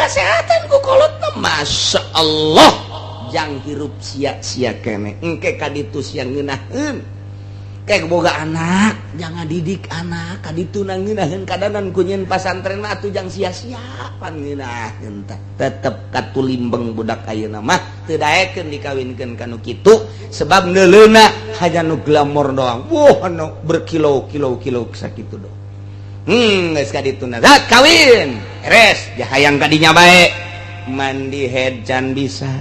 Dinasehatan ku kolotna, Masya Allah, jang hirup sia-sia kene, engke kaditu sia ngeunaheun. Kayak boga anak, jangan didik anak kaditu ngeunaheun. Kadanan ku nyieun pasantren mah atuh jang sia-sia pan ngeunaheun teh. Tetep katulimbeng budak ayeuna mah teu daekeun dikawinkeun kanu kitu, sebab neuleuna hanya nu glamor doang. Wah, anu berkilo-kilo kilo sakitu doang. Geus kadituna zat kawin beres, hayang kadinya bae, mandi haid can bisa,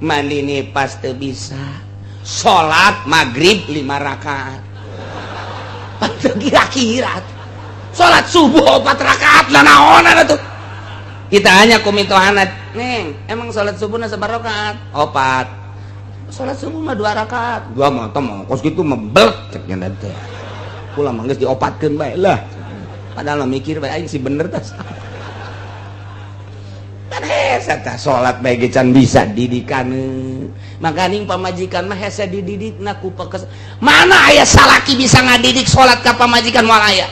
mandi nipas teu bisa, salat maghrib lima rakaat kira-kira, salat subuh opat rakaat lah, naonan atuh. Kita hanya ku mitohana, "Neng, emang salat subuh sabaraha rakaat?" "Opat." "Salat subuh mah dua rakaat." "Dua mah teh mah kos kitu mah bel," cek nya teh. "Kula mah geus diopatkeun bae lah." Padahal mah mikir bae aing sih bener tah. Kan hese tah, salat bae ge can bisa didikan. Makaning pamajikan mah hese dididikna ku pekes. Mana aya salaki bisa ngadidik salat ka pamajikan? Moal aya.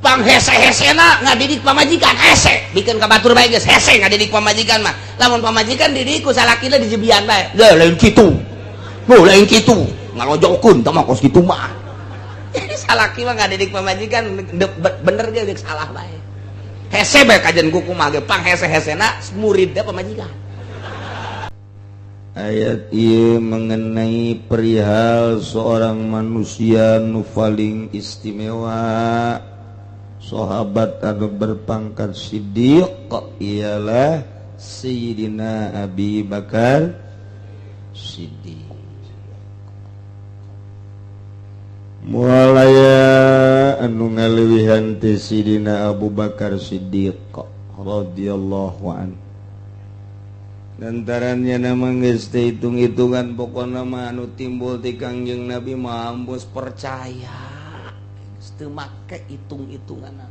Pang hese-hesena ngadidik pamajikan hese, bikin ka batur bae geus hese ngadidik pamajikan mah. Lamun pamajikan didik ku salakina dijebian bae. "Lah, lain kitu. Oh, lain kitu." Ngalojokeun tah mah kos kitu mah. Jadi salaki mah ngadidik pamajikan bener ge salah bae. Hese bae kajian kuku mah ge pang hese-hesena muridna pamajikan. Ayat ieu mengenai perihal seorang manusia nu paling istimewa, sahabat anu berpangkat siddiq, ialah Sayyidina Abi Bakar Siddiq. Moal aya anu ngaleuwihan ti Sayyidina Abu Bakar Siddiq radhiyallahu anhu, lantarannya nama geus teu hitung-hitungan. Pokona mah anu timbul ti Kangjeng Nabi mah ambus percaya, geus teu make hitung-hitungan.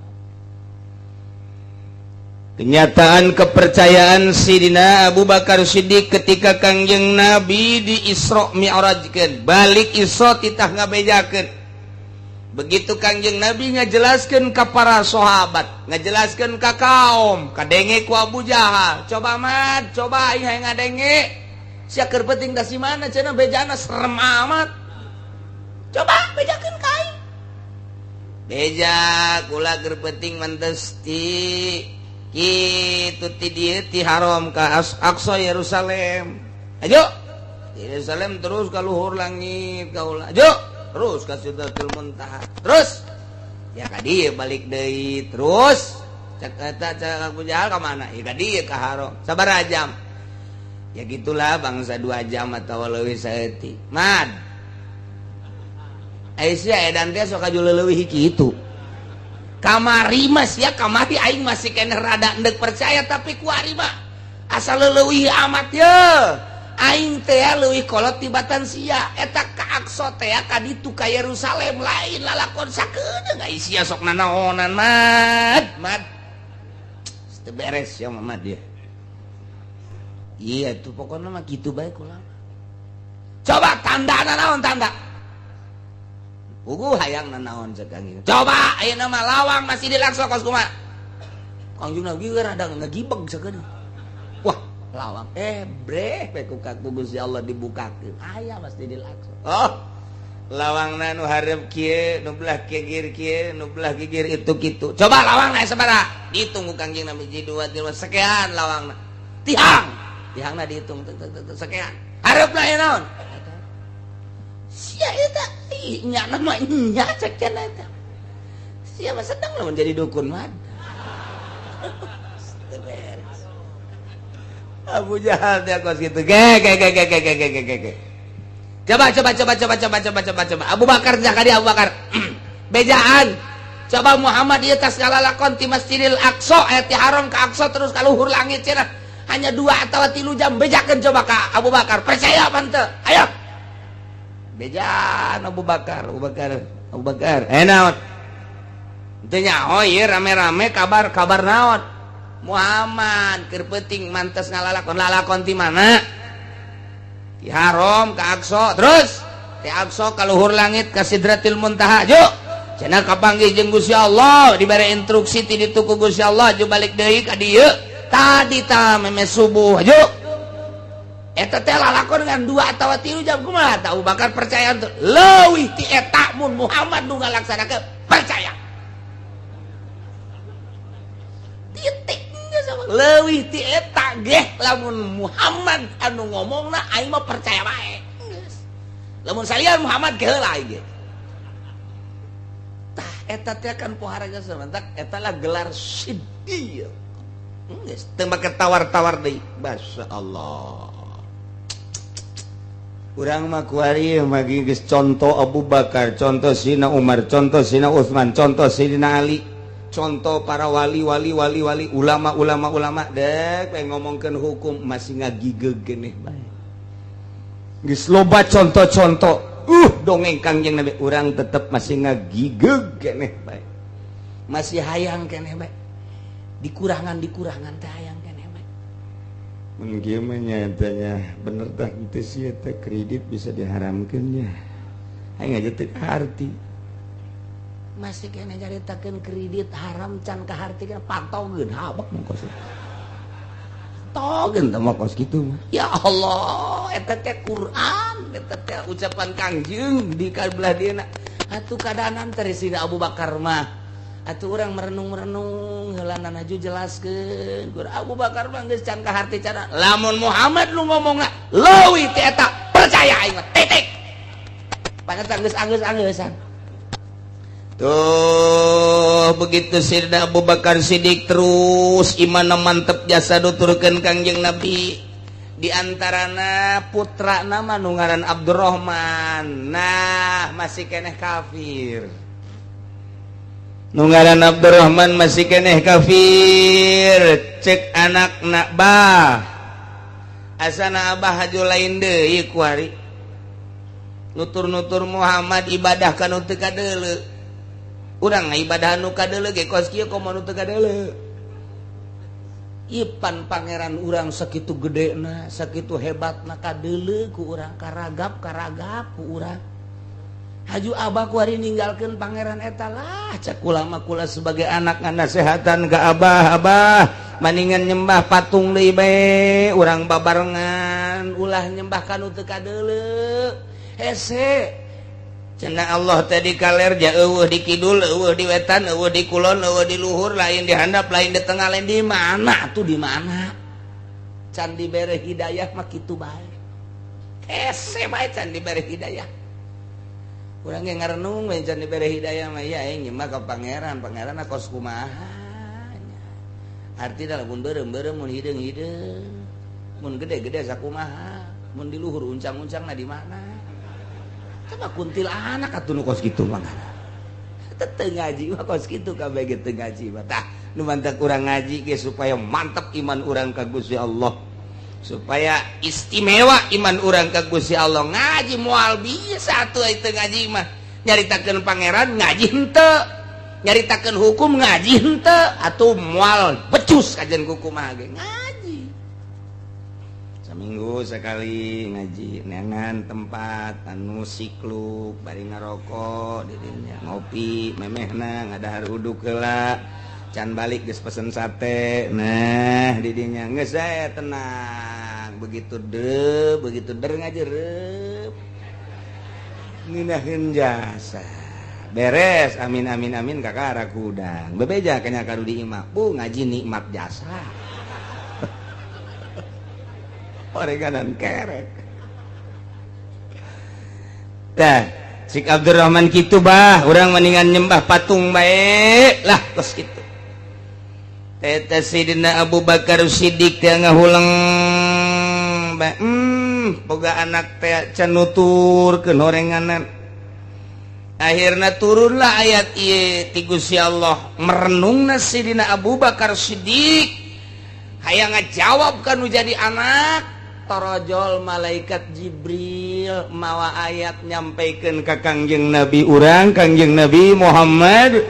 Kenyataan kepercayaan Sidina Abu Bakar Siddiq ketika Kangjeng Nabi di Isra Mi'rajkeun, balik Isra titah ngabejakeun. Begitu Kangjeng Nabi ngajelaskeun ka para sahabat, ngajelaskeun ka kaum, kadenge ku Abu Jahal. "Coba Mat, coba aing hayang ngadenge. Sia keur penting da si mana cenah bejana serem amat. Coba bejakeun ka aing." "Beja kula keur penting mentes ti kitu, ti dieu, ti Haram ka Aqsa Yerusalem. Ayo Yerusalem terus ka luhur langit kaula. Ayo terus ka Sidratul Muntaha. Terus ya ka dieu balik deui terus." Cek eta, cek Abu Jahal, "Ka mana?" "Ya ka dieu, ka Haram." "Sabaraha jam?" "Ya gitulah, bangsa 2 jam atau leuwih saeutik." "Mad, Aisyah edan teh sok aju leuwih kitu kamari mas ya." Kamari aing masih keneh rada endek percaya, tapi kuari mah asal leuwih amat ya. Aing teh leuwih kolot tibatan sia eta ka Aqsa teh ka ditu ka Yerusalem, lain lalakon sakedeung. Ai sia sok nanaonan, Mad? Mad, teu beres ya Mamad ya. Iya tuh, pokoknya mah gitu bae kula. Coba tanda naon, tanda puguh hayang nanaon cek Kangjeng. Coba ayeuna mah lawang Masjidil Aqsa kos kumaha? Kangjeng Nabi rada ngagibeg sakedeung. Wah, lawang eh breh bae ku Gusti Allah dibukakeun. Aya Masjidil Aqsa. Oh, lawangna nu hareup kieu, nu belah gigir kieu, nu belah gigir itu kitu. Coba lawangna sabaraha? Dihitung ku Kangjeng Nabi, hiji, dua, tilu, sekian lawangna. Tiang tiangna dihitung sekian. Hareupna aya naon? Sia eta nya nama nya cek cenah eta. Sia mah sedang lamun jadi dukun mah. Beres. Abu Jahal teh kos kitu. Ge ge ge ge ge ge ge ge ge. Coba coba coba coba coba coba coba coba. Abu Bakar jakadi Abu Bakar. Bejaan. Coba Muhammad ieu tas ngalalakon ti Masjidil Aqsa, aya ti Haram ka Aqsa terus ka luhur langit cenah. Hanya 2 atau 3 jam, bejakeun coba ka Abu Bakar. Percaya apa henteu? Ayo. Bejaan Abu Bakar, Abu Bakar, Abu Bakar. Eh, naon? Teu nyaho ieu rame-rame kabar kabar naon? Muhammad keur peuting mantes ngalalakon. Lalakon ti mana? Ti Haram ka Aqsa, terus ti Aqsa ka luhur langit ka Sidratil Muntaha. Yuk. Cenah kapanggih jeung Gusti Allah, dibere instruksi ti ditu ku Gusti Allah, aju balik deui ka dieu. Tadi ta meme subuh aju. Eta teh lalakon dengan 2 atau 3 jam, kumaha tah Abu Bakar percaya tuh. Leuwih ti eta mun Muhammad nu ngalaksanakeun, percaya. Titik sama. Leuwih ti eta geh lamun Muhammad anu ngomongna, aing mah percaya bae. Lamun salian Muhammad, ge heula aing ge. Tah, eta teh kan pohara jasa, mantak eta lah gelar siddiq. Geus teu make tawar-tawar deui. Masya Allah. Urang mah kuari mah geus contoh Abu Bakar, contoh Sina Umar, contoh Sina Utsman, contoh Sidina Ali, contoh para wali wali wali wali, ulama ulama ulama, dek pengen ngomongkeun hukum masih ngagigeg geneh bae. Geus loba contoh-contoh dongeng Kangjeng Nabi, urang tetep masih ngagigeg keneh bae, masih hayang keneh bae, dikurangan dikurangan teh hayang keneh bae. Mun kieu mah nya bener tah teu sih, eta kredit bisa diharamkeun nya, aing aja teu kaharti. Masih keneh nyaritakeun kredit haram, can kaharti kan pantaukeun habek mun kos togen teh mah kos kitu mah. Ya Allah, eta teh Quran, eta teh ucapan Kangjeng di kabelah dieuna. Atuh keadaan teh Sina Abu Bakar mah, atuh urang merenung-merenung heula aju jelaskeun. Gur Abu Bakar mah geus can kaharti cara lamun Muhammad nu ngomongna leuwih ti eta, percaya aing mah, titik. Pangetan geus anggeus-anggeusan. Tuh, begitu Sidina Abu Bakar Siddiq terus iman mantep jasa nuturkeun Kangjeng Nabi, diantarana putra nama nu ngaran Abdurrahman. Nah, masih keneh kafir. Nu ngaran Abdurrahman masih keneh kafir. Cek anak nak, "Bah, asana abah haju lain deui kuari nutur-nutur Muhammad, ibadah ka nu teu kadeuleu. Urang ibadah nu kadeuleu ge kos kieu, komo nu teu kadeuleu. Ipan pangeran urang sakitu gedena, sakitu hebatna, kadeuleu ku urang, karagap karagap ku urang. Haju abah kuari ninggalkeun pangeran eta lah." Cak kula mah, kula sebagai anak ngasehatan ke abah, "Abah, maningan nyembah patung deui bae, urang babarengan, ulah nyembah ka nu teu kadeuleu." Hese cenah Allah tadi kaler ja eueuh di kidul, eueuh di wetan, eueuh di kulon, eueuh di luhur, lain di handap, lain di tengah, lain di mana tuh, di mana? Can dibere hidayah mah kitu bae, hese bae can dibere hidayah. Urang ge ngarenung we, can dibere hidayah mah ya aing nyembah ka pangeran, pangeran kos kumaha nya. Artina lamun beureum-beureum, mun hideung-hideung, mun gede-gede sakumaha, mun di luhur uncang-uncangna di mana? Coba kuntilanak atuh nu kos kitu mah. Teu ngaji mah kos kitu kabeh ge, teu ngaji mah. Tah, nu mantak urang ngaji ge supaya mantap iman urang ka Gusti Allah, supaya istimewa iman urang ka Gusti Allah. Ngaji moal bisa tuh itu, ngaji mah nyaritakeun pangeran ngaji henteu, nyaritakeun hukum ngaji henteu, atuh moal becus kajian kumaha ge ngaji. Seminggu sekali ngaji, neangan tempat anu sikluk, bari ngarokok didinya, ngopi memehna, ngadahar uduk heula, can balik geus pesen sate. Nah, didinya geus saya tenang, begitu de begitu der ngajerep ngeunaheun jasa, beres, amin amin amin, kakara kudang bebeja kanya karu di imah bu ngaji nikmat jasa oreganan kerek. Tah, cik Abdurrahman kitu, "Bah, urang mendingan nyembah patung bae lah," kos kitu. Eta Sidina Abu Bakar Siddiq teh ngahuleng bae, boga anak teh can nuturkeun horenganan. Akhirnya turunlah ayat ieu ti Gusti Allah. Merenungna Sidina Abu Bakar Siddiq hayang ngajawab kan jadi anak, torojol malaikat Jibril mawa ayat nyampaikan ke Kangjeng Nabi urang, Kangjeng Nabi Muhammad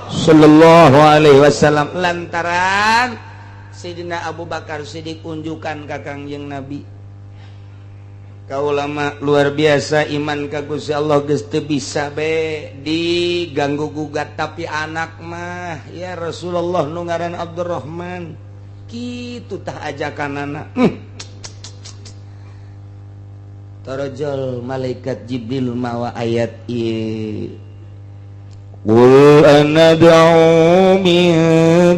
Sallallahu Alaihi Wasallam, lantaran Sayyidina Abu Bakar Siddiq unjukan ka Kangjeng Nabi. Kaula mah luar biasa iman ka Gusti Allah, geus teu bisa be diganggu gugat, tapi anak mah, ya Rasulullah, nu ngaran Abdurrahman kitu tah ajakanana. Torojol malaikat Jibril mawa ayat ieu. قل أندعو من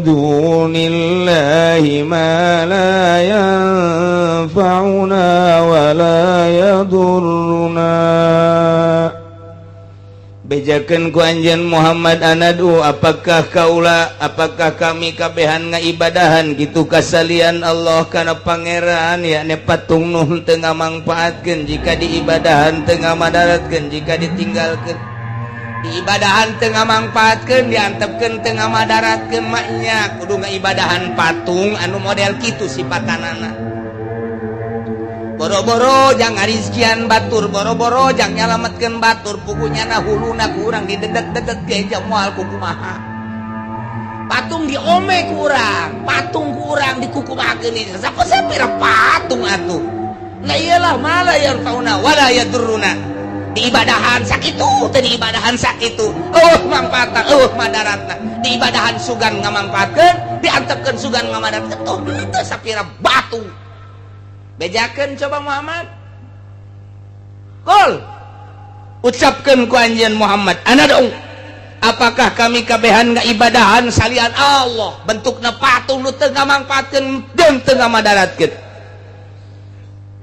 دون الله ما لا ينفعنا ولا يضرنا. Bejakeun ku anjeun Muhammad, أندعو, apakah kaula, apakah kami kabehan ngaibadahan gitu kasalian Allah kana pangeran, yakni patung nu teu ngamangpaatkeun jika diibadahan, teu ngamadaratkeun jika ditinggalkeun, diibadahan teu ngamangpaatkeun, diantepkeun teu ngamadaratkeun? Maknya kudu ngaibadahan patung anu model kitu sipatanana, boro-boro jang ngarizkian batur, boro-boro jang nyalametkeun batur, pugunya na huluna kurang didedek-dedek ge moal kukumaha. Patung diome kurang, patung kurang dikukumahakeun, siapa sapira patung atuh. Nah, iyalah, ما لا ينفعنا ولا يضرنا. Diibadahan sakitu teh, diibadahan sakitu, oh mangfaatna, oh madaratna. Diibadahan sugan ngamangfaatkeun, diantepkeun sugan ngamadaratkeun, tuh teu sapira batu. Bejakeun coba Muhammad. قل, ucapkeun ku anjeun Muhammad, أندعو, apakah kami kabehan ngaibadahan salian Allah bentukna patung nu teu ngamangfaatkeun jeung teu ngamadaratkeun?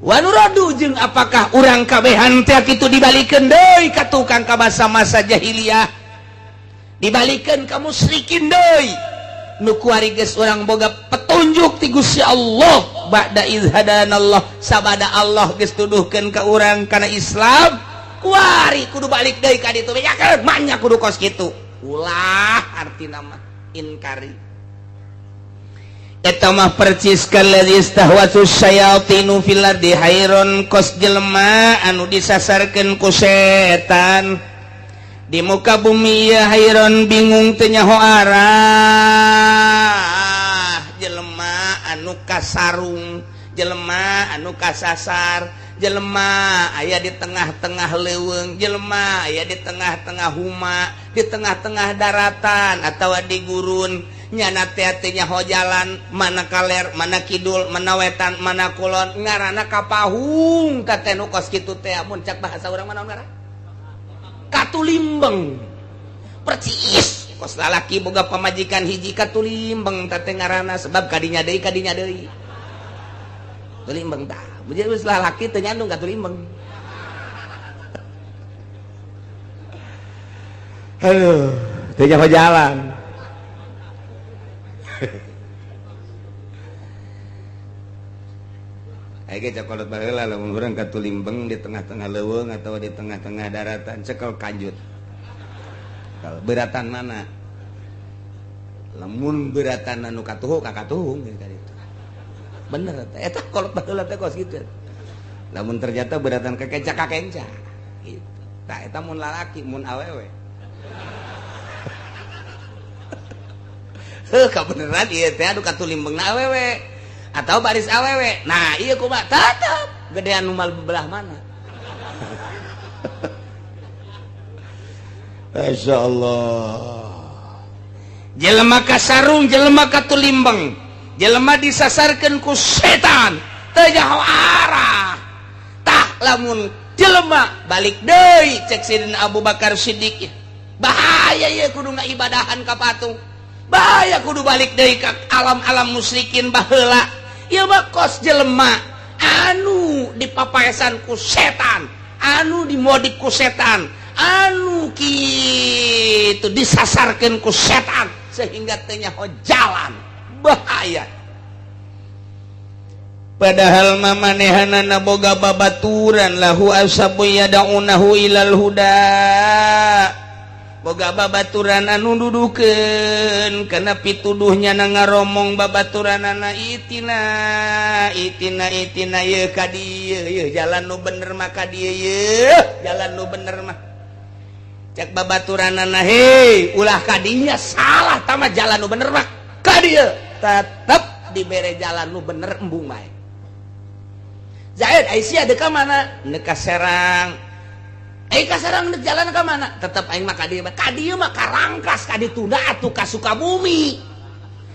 ونرد, jeung apakah urang kabehan teh kitu dibalikeun deui ka tukang ka masa-masa jahiliyah, dibalikeun ka musyrikin deui, nu kuari geus urang boga petunjuk ti Gusti Allah? بعد إذ هدانا الله, sabada Allah geus tuduhkeun ka urang kana Islam, kuari kudu balik deui ka ditu? Bejakeun manya kudu kos kitu. Ulah, artina mah inkari. Eta mah percis كالذي استهوته الشياطين في الأرض حيران, kos jelema anu disasarkeun ku setan di muka bumi ya, حيران, bingung teu nyaho arah. Jelema anu kasarung, jelema anu kasasar, jelema aya di tengah-tengah leuweung, jelema aya di tengah-tengah huma, di tengah-tengah daratan atau di gurun, nyana teh teu nyaho jalan mana kaler, mana kidul, mana wetan, mana kulon, ngaranna kapahung. Teh nu kos kitu teh mun cak bahasa urang mana ngaran katulimbeng. Percis kos lalaki boga pamajikan hiji, katulimbeng teh ngaranna, sebab kadinya deui, kadinya deui, tulimbeng tah. Geus lalaki teu nyandung katulimbeng. Aduh, teu nyaho jalan. Ayo cakolot baheula, lamun urang katulimbeng di tengah-tengah leuweung atau di tengah-tengah daratan, cekel kanjut. Kalau beratan mana? Lamun beratan anu katuhu ka katuhung gitu itu. Bener eta. Eta kolot baheula teh kos kitu. Lamun ternyata beratan ka kenca, ka kenca. Gitu. Tah, eta mun lalaki, mun awewe. Heuh, kabeneran ieu teh anu katulimbengna awewe atau baris awewe. Nah, iya kumaha, tetep gedean nu belah mana. Masya Allah. Jelema kasarung, jelema katulimbeng, jelema disasarkeun ku setan teu nyaho arah. Tah, lamun jelema balik deui, cek Sidina Abu Bakar Siddiq, bahaya ieu kudu ngaibadahan ka patung, bahaya kudu balik deui ka alam-alam musyrikin baheula. Ieu mah kos jelema anu dipapaesan ku setan, anu dimodik ku setan, anu kitu disasarkeun ku setan sehingga teu nyaho jalan, bahaya. Padahal mamanehanana boga babaturan, له أصحاب يدعونه إلى الهدى, boga babaturan anu dudukeun kana pituduhnya na ngaromong babaturanana, ائتنا ائتنا ائتنا, ye ka dieu ye, jalan nu bener mah ka dieu ye, jalan nu bener mah. Cek babaturanana, hei, ulah ka dinya, salah tama, jalan nu bener mah ka dieu. Tetep dibere jalan nu bener, embung bae. Zaid, Aisyah dek ka mana? Nek ka Serang. Eh, ka Serang dek jalan ka mana? Tetep aing mah ka dieu. Ka dieu mah ka Rangkas, ka ditunda atuh ka Sukabumi.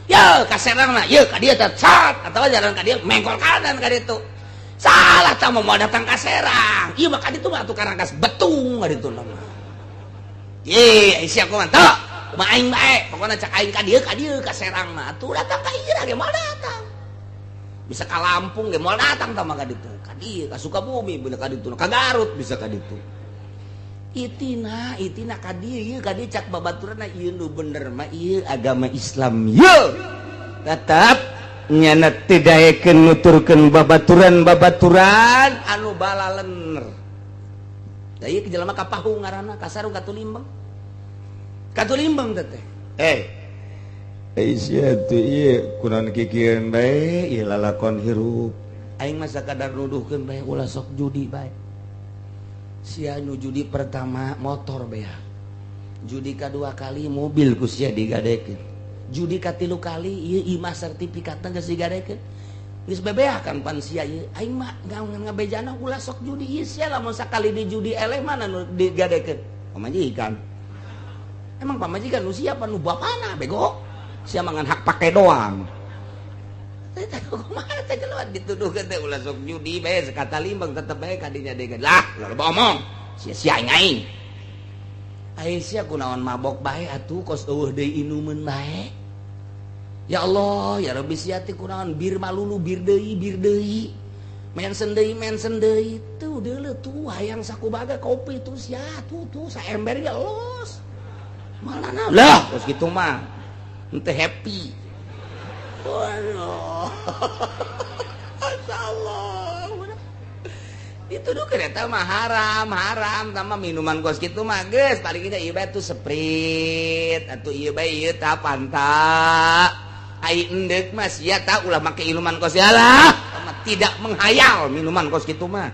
Ya, ka Serang mah, ye ka dieu teh cat atawa jalan ka dieu mengkol kanan ka ditu. Salah tah mau datang ka Serang. Ieu mah ka ditu mah atuh ka Rangkas Betung ka ditu mah. Ye, Aisyah kumaha? Teu, kumaha aing bae. Pokona cak aing ka dieu ka dieu ka Serang mah atuh datang ka ieu ge moal datang. Bisa ka Lampung ge moal datang tah mah ka ditu. Ka dieu ka Sukabumi bener ka ditu, ka Garut bisa ka ditu. Itina, itina ka dieu ieu ka dieu cak babaturanna ieu nu bener mah ieu agama Islam ieu. Tetap nyana teu daekeun nuturkeun babaturan-babaturan anu balalener. Da ieu jelema ka pahung ngaranna kasarung katulimbeng. Katulimbeng teh teh. Eh, Aisyah tuh ieu kunaon kikieun bae ieu lalakon hirup. Aing mah sakadar nuduhkeun bae ulah sok judi bae. Sia nu judi pertama motor beak. Judi kadua kali mobil ku sia digadekeun. Judi katilu kali ieu imah sertifikatna geus digadekeun. Geus bebeakan pan sia ieu. Aing mah ngabejana ulah sok judi ieu sia lamun sakali di judi eleh mana nu digadekeun? Pamajikan. Emang pamajikan nu siapa nu bapana bego? Sia mangan hak pake doang. Teh kumaha teh keluar dituduhkeun teh ulah sok judi bae sekata limbang tetep bae kadinya deui. Lah, loba omong. Sia-sia aing aing. Aisyah kunaon mabok bae atuh kos eueuh deui inumeun bae. Ya Allah, ya Rabbi sia teh kunaon bir malulu bir deui bir deui. Mensen deui mensen deui. Tuh deuleu tuh hayang sakubaga kopi tuh sia tuh tuh saember ya los. Mana lah, kos kitu mah. Henteu happy. Waduh. Masya Allah. Dituduh kereta mah haram, haram sama minuman kos kitu mah geus paling ge ieu bae tuh Sprite atuh ieu bae ieu tah Fanta. Ai endek mah sia tah ulah make minuman kos lah. Tidak menghayal minuman kos kitu mah.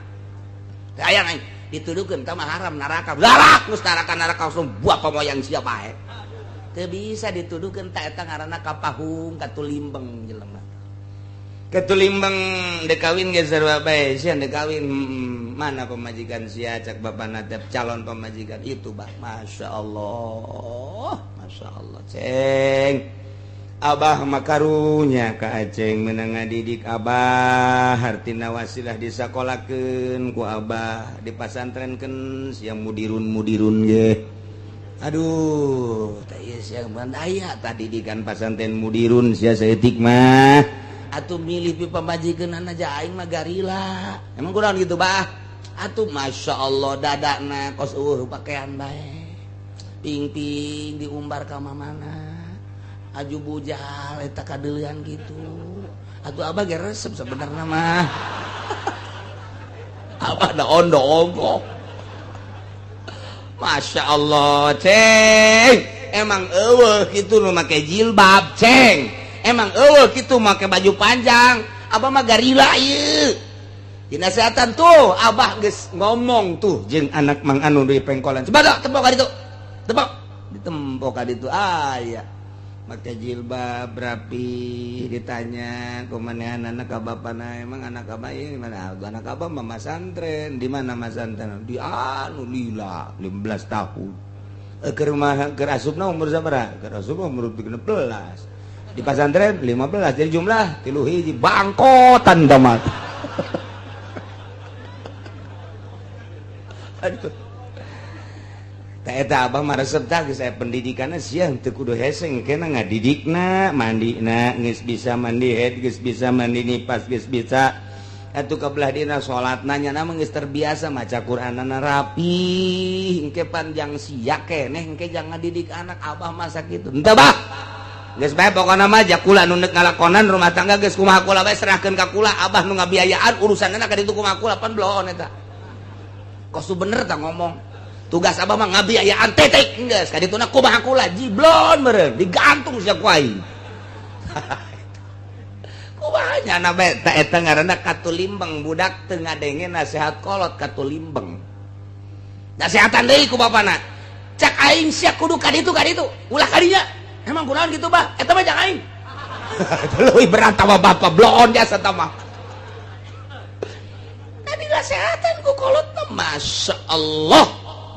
Hayang aing dituduhkeun tah mah haram neraka. Lah geus neraka neraka langsung buah pamoyang sia bae. Teu bisa dituduhkeun ta eta ngaranna kapahung katulimbeng jelema. Katulimbeng dek kawin ge sarua bae sia dek kawin mana pemajikan sia cak bapana teh calon pemajikan itu bah Masya Allah Masya Allah ceng Abah makarunya ka Aceng menang ngadidik Abah hartina wasilah disakolakeun ku Abah dipasantrenkeun sia mudirun-mudirun ge aduh teh ieu sia aya tadi didikan pasantren mudirun sia saeutik mah atuh milih pi pamajikan aja aing mah garila. Emang kurang gitu bah atuh Masya Allah dadana kos eueuh pakaian bae ping-ping diumbar ka mana aju bujal eta kadeulean gitu atuh abah ge resep sebenarnya mah abah da ondo ongkok Masya Allah ceng emang eueuh kitu nu make jilbab ceng emang eueuh kitu make baju panjang abah mah garila ieu dinasehatan tuh abah geus ngomong tuh jeung anak mang anu di pengkolan coba tepok ka ditu tepok ditempok ka ditu aya make jilbab rapi ditanya kumanehan anak ka bapana emang anak abah ini mana anak abah mah masantren di mana masantren di anu lila 15 tahun keur mah keur asupna umur sabaraha keur asup umur 13 di pasantren 15 jadi jumlah 3 hiji bangkotan tamat. Aduh eta abah mah resep tah geus aya pendidikanna sia teu kudu hese kena ngadidikna mandina geus bisa mandi head geus bisa mandi nipas geus bisa atuh ka belah dina salatna nya mah geus terbiasa maca Qur'anana rapi engke panjang sia keneh engke jangan ngadidik anak abah masa kitu henteu bah geus bae pokona mah jakula nu neuk ngalakonan rumah tangga geus kumaha kula bae serahkeun ka kula abah nu ngabiayaan urusanna ka ditu kumaha kula pan bloon eta kos bener tah ngomong tugas abah mah ngabiayaan titik geus ka dituna kumaha kula jiblon meureun digantung sia ku aing kumaha nya bae ta eta ngaranna katulimbeng budak teu ngadenge nasihat kolot katulimbeng nasihatan deui ku bapana cak aing sia kudu ka ditu ulah ka dinya emang kunaon kitu bah eta mah jang aing leuwih berat mah bapa bloon jasa ta mah. Masya Allah,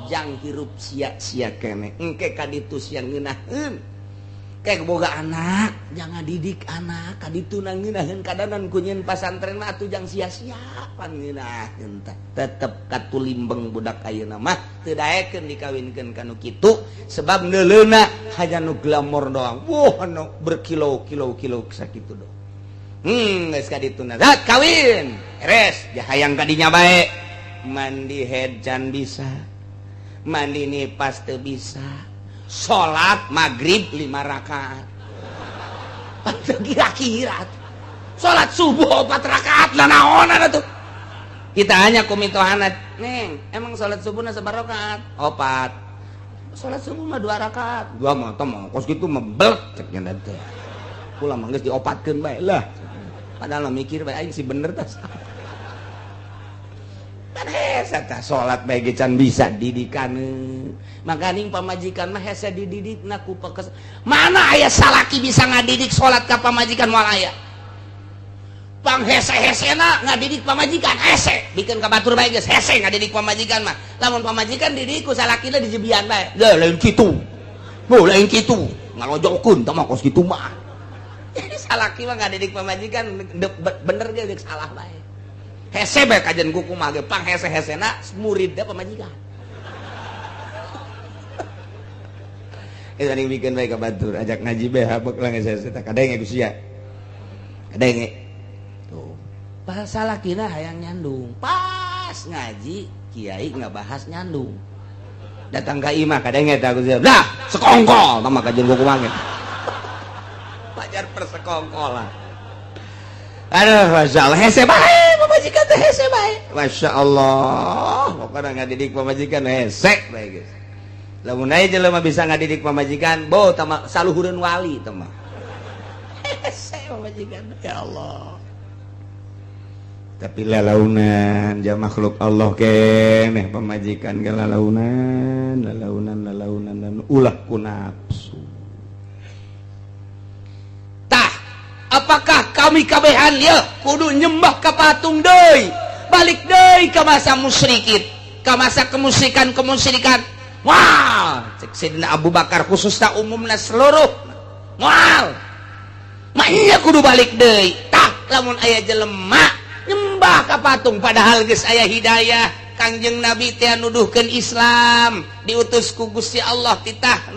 jang hirup sia-sia kene. Engke kaditu sia ngeunaheun. Kayak boga anak, jangan didik anak kaditu ngeunaheun kadanan ku nyieun pasantren mah atuh jang sia-sia pan ngeunaheun teh. Tetep katulimbeng budak ayeuna mah teu daekeun dikawinkeun ka nu kitu sebab neuleuna hanya nu glamor doang. Wah, anu berkilo-kilo-kilo sakitu doang. Geus kadituna. Zat kawin. Beres, hayang kadinya bae. Mandi head can bisa. Mandi nipas teu bisa. Salat maghrib 5 rakaat. Kira-kira salat subuh 4 rakaat lah naonan atuh. Kita hanya ku mitohana, "Neng, emang salat subuhna sabaraha rakaat?" 4. Salat subuh mah 2 rakaat. Dua mah teh mah kos kitu mah bel cek nya teh. Kula mah geus diopatkeun bae lah. Padahal mah mikir bae aing si bener tah. Kan hese tah salat bae ge can bisa didikane. Makaning pamajikan mah hese dididikna ku pekes. Mana aya salaki bisa ngadidik salat ka pamajikan moal aya. Pang hese-hesena ngadidik pamajikan hese, bikeun ka batur bae geus hese ngadidik pamajikan mah. Lamun pamajikan didik ku salakina dijebian bae. Lah lain kitu. Oh, lain kitu. Ngalojokeun tah mah kos kitu mah. Jadi salaki mah ngadidik pamajikan bener ge geus salah bae. Hese bae kajian kuku mah ge pang hese-hesena muridna pamajikan. Eta ning bikin bae ka batur ajak ngaji bae habek lah geus hese tah kadenge ku sia. Kadenge. Tuh. Pas salakina hayang nyandung. Pas ngaji kiai ngabahas nyandung. Datang ka imah kadenge tah ku sia. Lah, sekongkol tah mah kajian kuku mah ge. Pajar persekongkolan. Aduh, Masya Allah, hese bae pamajikan teh hese bae. Masya Allah, pokoknya ngadidik pamajikan hese bae geus. Lamun aya jelema bisa ngadidik pamajikan, bo tama saluhureun wali teh mah. Hese pamajikan, ya Allah. Tapi lalaunan ja makhluk Allah keneh pamajikan ge lalaunan, lalaunan, lalaunan, lalaunan, ulah ku nafsu. Tah, apakah kami kabehan ya kudu nyembah ka patung deui, balik deui ka masa musyrikin, ka masa kemusyrikan-kemusyrikan. Wah, cek Sayyidina Abu Bakar khususna umumna seluruh. Moal. Maknya kudu balik deui. Tah, lamun aya jelema nyembah ka patung padahal geus aya hidayah, Kangjeng Nabi teh nuduhkeun Islam, diutus ku Gusti Allah titah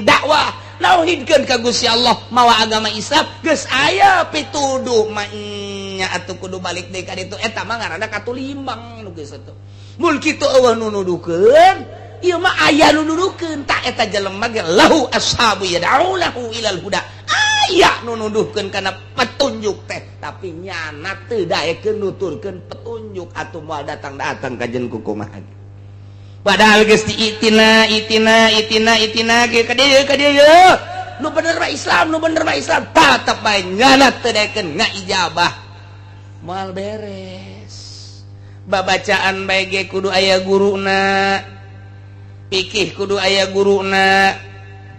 dakwah nauhidkeun ka Gusti Allah mawa agama Islam geus aya pituduh nya atuh kudu balik deui ka ditu eta mah ngaranna katulimbang nu geus atuh. Mun kitu eueuh nu nuduhkeun ieu mah aya nu nuduhkeun tah eta jelema ge lahu ashabu yad'ulahu ilal huda. Aya nu nuduhkeun kana petunjuk teh tapi nyana teu daekeun nuturkeun petunjuk atuh moal datang-datang ka jeung kukumaha. Padahal geus diitina itina itina itina ge ka dieu nu bener mah Islam, nu bener mah Islam, tetep bae nyana teu daekeun ngaijabah moal beres. Babacaan bae ge kudu aya guruna, pikih kudu aya guruna,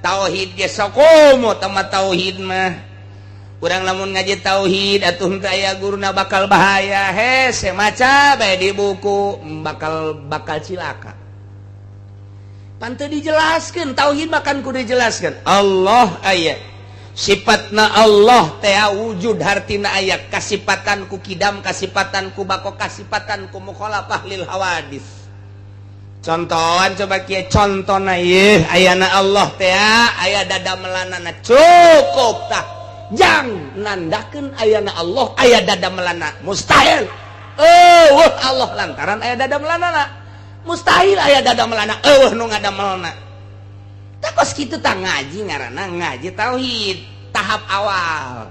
tauhid ge sakomo tama tauhid mah. Urang lamun ngaji tauhid atuh henteu aya guruna bakal bahaya, hese maca bae di buku bakal bakal cilaka. Pan teu dijelaskeun tauhid makan kudu dijelaskeun. Allah aya sifatna Allah teh wujud hartina aya kasipatan ku kidam, kasipatan ku bako, kasipatan ku mukhalafah lil hawadis. Contohan coba kieu contona ieu ayana Allah teh aya dada melanana cukup tah. Jang nandakeun ayana Allah aya dada melana mustahil. Eueuh Allah lantaran aya dada melanana mustahil aya dada melana eueuh nu ngadamelna. Tah kos kitu tah ngaji ngaranna ngaji tauhid tahap awal.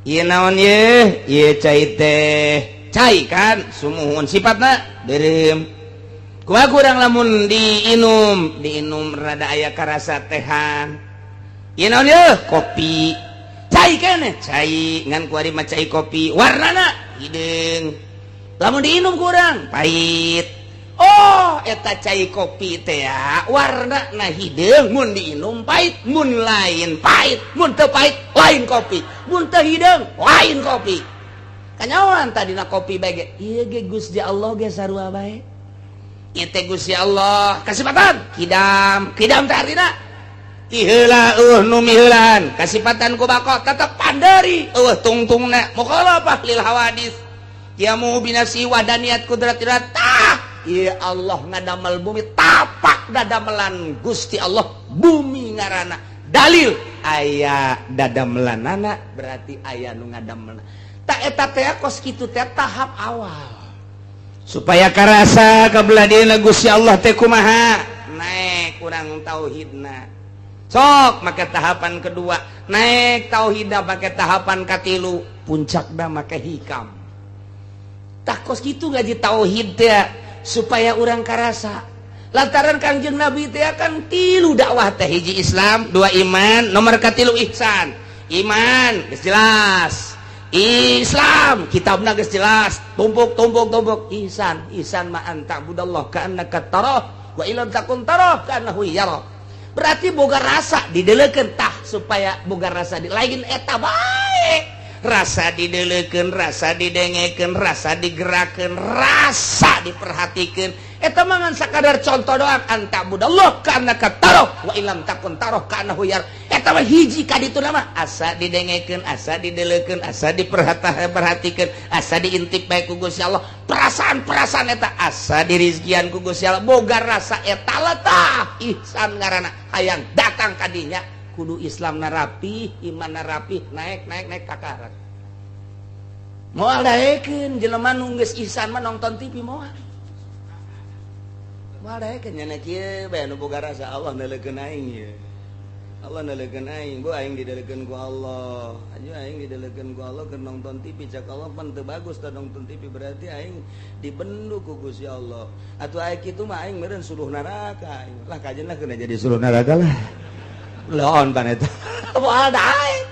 Ieu naon ieu? Ieu cai teh cai kan sumuhun sifatna beureum. Kumaha kurang lamun diinum, diinum rada aya karasa tehan. Ieu naon ieu? Kopi. Cai keneh, cai ngan kuari mah cai kopi warnana hideung. Lamun diinum kurang pahit. Oh, eta cai kopi teh warna na hideung mun diinum pahit, mun lain pahit, mun teu pahit lain kopi, mun teu hideung lain kopi. Kanyawan tadina kopi bae ge. Ieu ge Gusti Allah ge sarua bae. Ieu teh Gusti Allah kasipatan kidam. Kidam teh artina ti heula euweuh nu miheulaan. Kasipatan ku bako tetep panderi, euweuh tungtungna, mukhalafah lil hawadis, qiyamu binafsi wahdaniyat qudratillah. Tah, ieu Allah ngadamel bumi, tapak dadamelan Gusti Allah bumi ngaranna dalil aya dadamelanana, berarti aya nu ngadamel. Tak eta teh kos kitu teh tahap awal supaya karasa kabelah dieuna Gusti Allah teh kumaha. Naik kurang tauhidna, sok make tahapan kedua, naik tauhidna make tahapan katilu, puncakna make hikam. Tak kos kitu ngaji tauhid teh supaya urang karasa, lantaran Kangjeng Nabi teh kan tilu dakwah teh: hiji Islam, dua iman, nomor katilu ihsan. Iman geus jelas, Islam kitabna geus jelas, tumpuk tumpuk tumpuk. Ihsan, ihsan ma an ta'budallah ka'annaka tarah wa illam takun tarah ka'annahu yara. Berarti boga rasa didelekeun. Tah, supaya boga rasa di lain eta bae, rasa didelekeun, rasa didengekeun, rasa digerakkeun, rasa diperhatikeun. Eta mah ngan sakadar contoh doang. An ta'budallah ka'annaka tarah wa illam takun tarah ka'annahu yara. Eta mah hiji ka ditu mah asa didengekeun, asa didelekeun, asa diperhatikeun, asa diintip bae ku Gusti Allah. Perasaan-perasaan eta asa dirizkian ku Gusti Allah, boga rasa eta lah. Tah, ihsan ngaranna. Hayang datang kadinya kudu Islam narapi, iman narapi, naik naik naik kakarat. Moal daekeun jelema nu geus ihsan mah nonton TV, moal moal daekeun. Nya kieu bae nu boga rasa, Allah neuleukeun aing ieu, Allah neuleukeun aing, bu aing didelekeun ku Allah aja, aing didelekeun ku Allah keur nonton TV. Cak Allah pan teu bagus tah nonton TV, berarti aing dibendu ku Gusti Allah. Atuh aya kitu mah aing meureun suluh neraka aing lah, kajeun lah kena jadi suluh neraka lah. Laon pan eta moal daek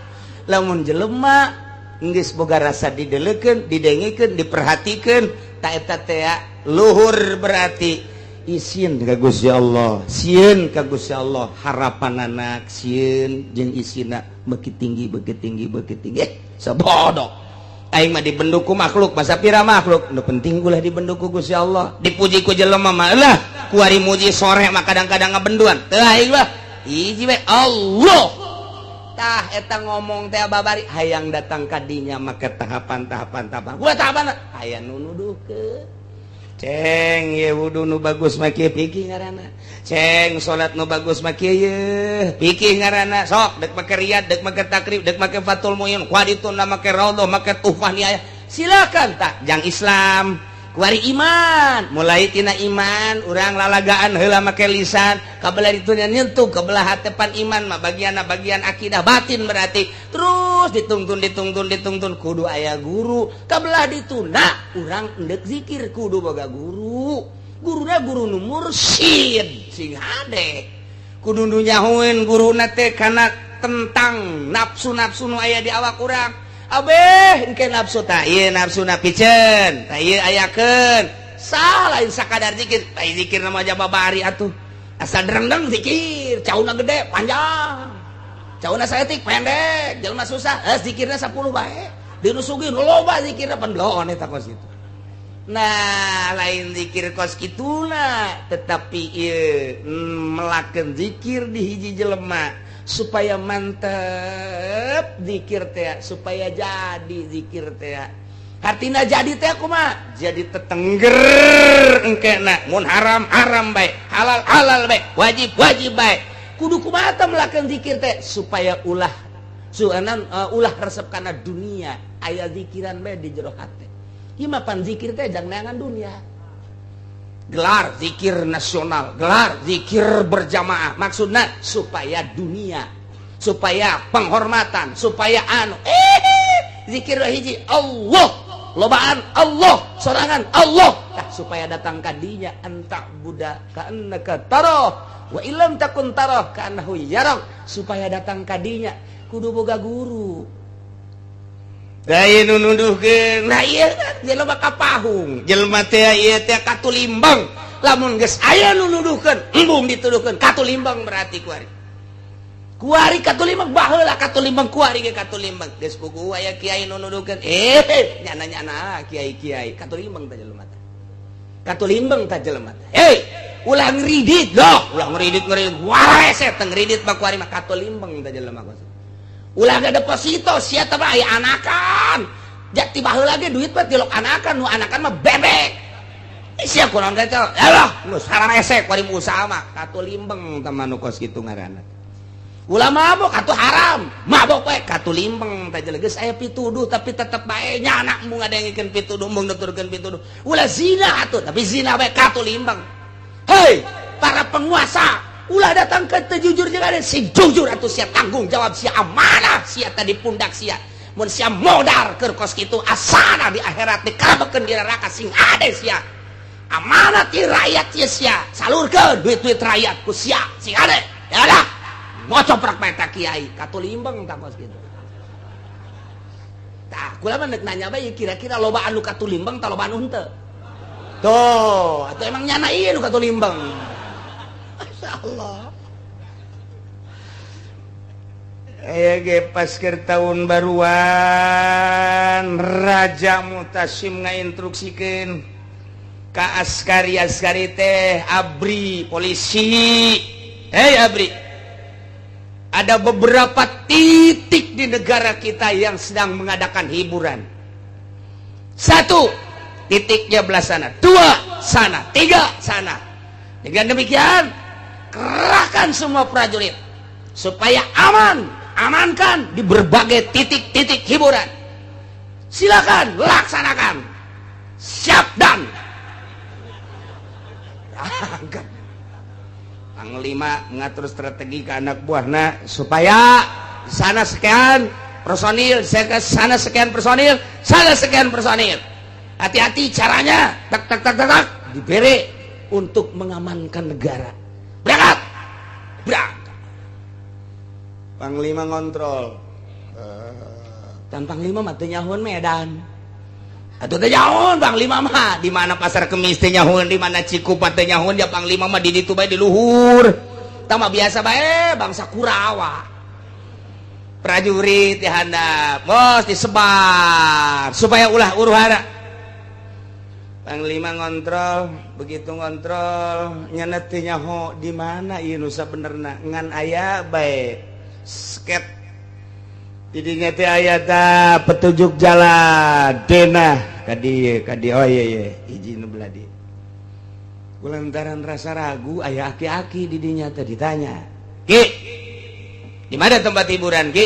lamun jelema geus boga rasa didelekeun, didengekeun, diperhatikeun. Ta eta teh luhur, berarti isin ka Gusti Allah, sieun ka Gusti Allah, harapan anak sieun jeung isina beuki tinggi, beuki tinggi, beuki tinggi. Sabodoh aing mah dibendu ku makhluk, masa pira makhluk, nu penting ulah dibendu ku Gusti Allah. Dipuji ku jelema mah lah, kuari muji sore mah kadang-kadang ngabenduan teu. Aing mah hiji we, Allah. Tah, eta ngomong teh babari hayang datang kadinya make tahapan-tahapan, tahapan gua tahapan aya nu nuduhkeun. Ceng ye wudu nu bagus mah kieu, pikih ngaranna. Ceng salat nu bagus mah kieu ye, pikih ngaranna. Sok dek make riyad, dek make takrib, dek make Fathul Muin, kuadituna make raudhah, make tuhfah niaya, silakan. Tak jang Islam kuari iman, mulai tina iman urang lalagaan heula make lisan, kabelah itu nyentuh kebelah hatepan. Iman mah bagian bagian akidah batin, berarti terus ditungtun, ditungtun, ditungtun, kudu aya guru. Kabelah dituna urang endek zikir kudu boga guru, guruna guru nu mursyid sing hade, kudu nu nyahoeun guruna teh kana tentang nafsu-nafsu nu aya di awak urang. Abeh engke nafsu tak ieu, nafsu na piceun tak ieu, ayakeun sah. Lain sakadar zikir tak zikir nama aja babari atuh, asal derendeng zikir, cauna gede panjang, cauna saeutik pendek, jelema susah eh zikirna 10 bae, di nu sugih nu loba zikirna, pan bloon eta kos kitu. Nah, lain zikir kos kituna, tetapi ieu melakukan zikir di hiji jelema supaya mantep zikir teh, supaya jadi zikir teh. Artina jadi teh kumaha? Jadi tetengger engkena mun haram haram bae, halal halal bae, wajib wajib bae. Kudu kumaha teh melakukan zikir teh supaya ulah suanan ulah resep kana dunia, aya zikiran bae di jero hate. Ieu mah pan zikir teh jang neangan dunia, gelar zikir nasional, gelar zikir berjamaah, maksudnya supaya dunia, supaya penghormatan, supaya anu zikir hiji Allah, lobaan Allah, sorangan Allah. Tah, supaya datang kadinya an ta'buda ka'annaka tarah wa illam takun tarah ka'annahu yarak. Supaya datang kadinya kudu boga guru. Lain nu nuduhkeun. Nah, ieu kan jelema kapahung, jelema teh ieu teh katulimbang. Lamun geus aya nu nuduhkeun, embung dituduhkeun katulimbang, berarti kuari kuari katulimbang. Baheula katulimbang, kuari ge katulimbang. Geus puguh aya kiai nu nuduhkeun, nyana-nyana kiai-kiai katulimbang teh jelema teh. Katulimbeng ta jelema teh. Hei, ulah ngridit loh, ulah ngridit ngridit. Warese teh ngridit mah kuari mah katulimbeng ta jelema kos. Ulah ga deposito sia teh mah aya anakan. Jak tiba heula ge duit mah tilok anakan, nu anakan mah bebek. Sia kunaon teh? Alah, nu sararese kuari usaha mah katulimbeng teh mah nu kos kitu ngaranna. Ulah mabok atuh haram, mabok we katulimbeng teh geus aya pituduh tapi tetep bae nyana mung ngadengikeun pituduh mung nuturkeun pituduh. Ulah zina atuh tapi zina bae katulimbeng. Hei, para penguasa, ulah datang ke teu jujur jeung ada sing jujur atuh sia tanggung jawab sia amanah sia tadi pundak sia. Mun sia modar keur kos kitu asana di akhirat dikarabekeun di neraka sing ade sia. Amanah ti rakyat sia salurkeun duit-duit rakyat ku sia sing ade. Ya dah. Ngocoprak bae kiai katulimbeng tak kos kitu. Tah, kula mah nanya bae kira-kira loba anu katulimbeng ta loba anu henteu. Tuh, atau emang nyana ieu nu katulimbeng. Masyaallah. Aya ge pas keur tahun baruan Raja Mutasim ngainstruksikeun ka askari-askari teh ABRI polisi. Hei ABRI, ada beberapa titik di negara kita yang sedang mengadakan hiburan. Satu, titiknya belah sana. Dua, sana. Tiga, sana. Dengan demikian, kerahkan semua prajurit supaya aman, amankan di berbagai titik-titik hiburan. Silakan laksanakan. Siap dan. Angkat. Panglima ngatur strategi ke anak buahna supaya sana sekian personil, sana sekian personil, sana sekian personil. Hati-hati caranya, tak tak tak tak tak, diberi untuk mengamankan negara. Berangkat, berangkat. Panglima ngontrol. Dan Panglima mah teu nyahoan Medan. Atuh teu nyahoan Panglima mah di mana Pasar Kemis teu nyahoan, di mana Cikupa teu nyahoan, dia Panglima mah di ditu bae di luhur. Tah mah biasa bae bangsa Kurawa. Prajurit di handap, bos disebar supaya ulah huru-hara. Panglima ngontrol, begitu ngontrol nyana teu nyaho di mana ieu nu sabenerna ngan aya bae sket. Didinya teh aya ta petunjuk jalan denah ka dieu ka dieu, oh iya iya hiji nu belah dieu. Kulantaran rasa ragu aya aki-aki didinya teh ditanya, "Ki, di mana tempat hiburan, Ki?"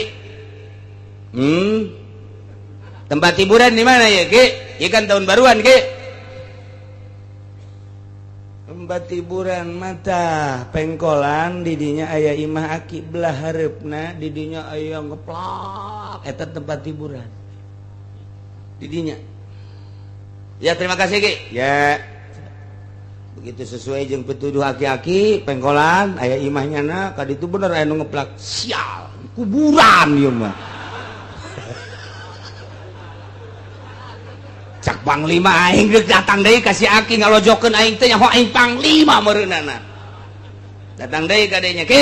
Tempat hiburan di mana ya, Ki? Ieu kan tahun baruan, Ki." Tempat hiburan mata pengkolan didinya aya imah aki belah hareupna didinya aya ngeplak eta tempat hiburan didinya. Ya terima kasih Ki. Ya begitu sesuai jeung petuduh aki-aki pengkolan aya imahnya na ka ditu bener aya nu ngeplak, sial kuburan ieu mah. Cak Panglima aing geus datang deui ka si aki ngalojokeun aing teh nyaho aing Panglima meureunana. Datang deui ka dinya Ki.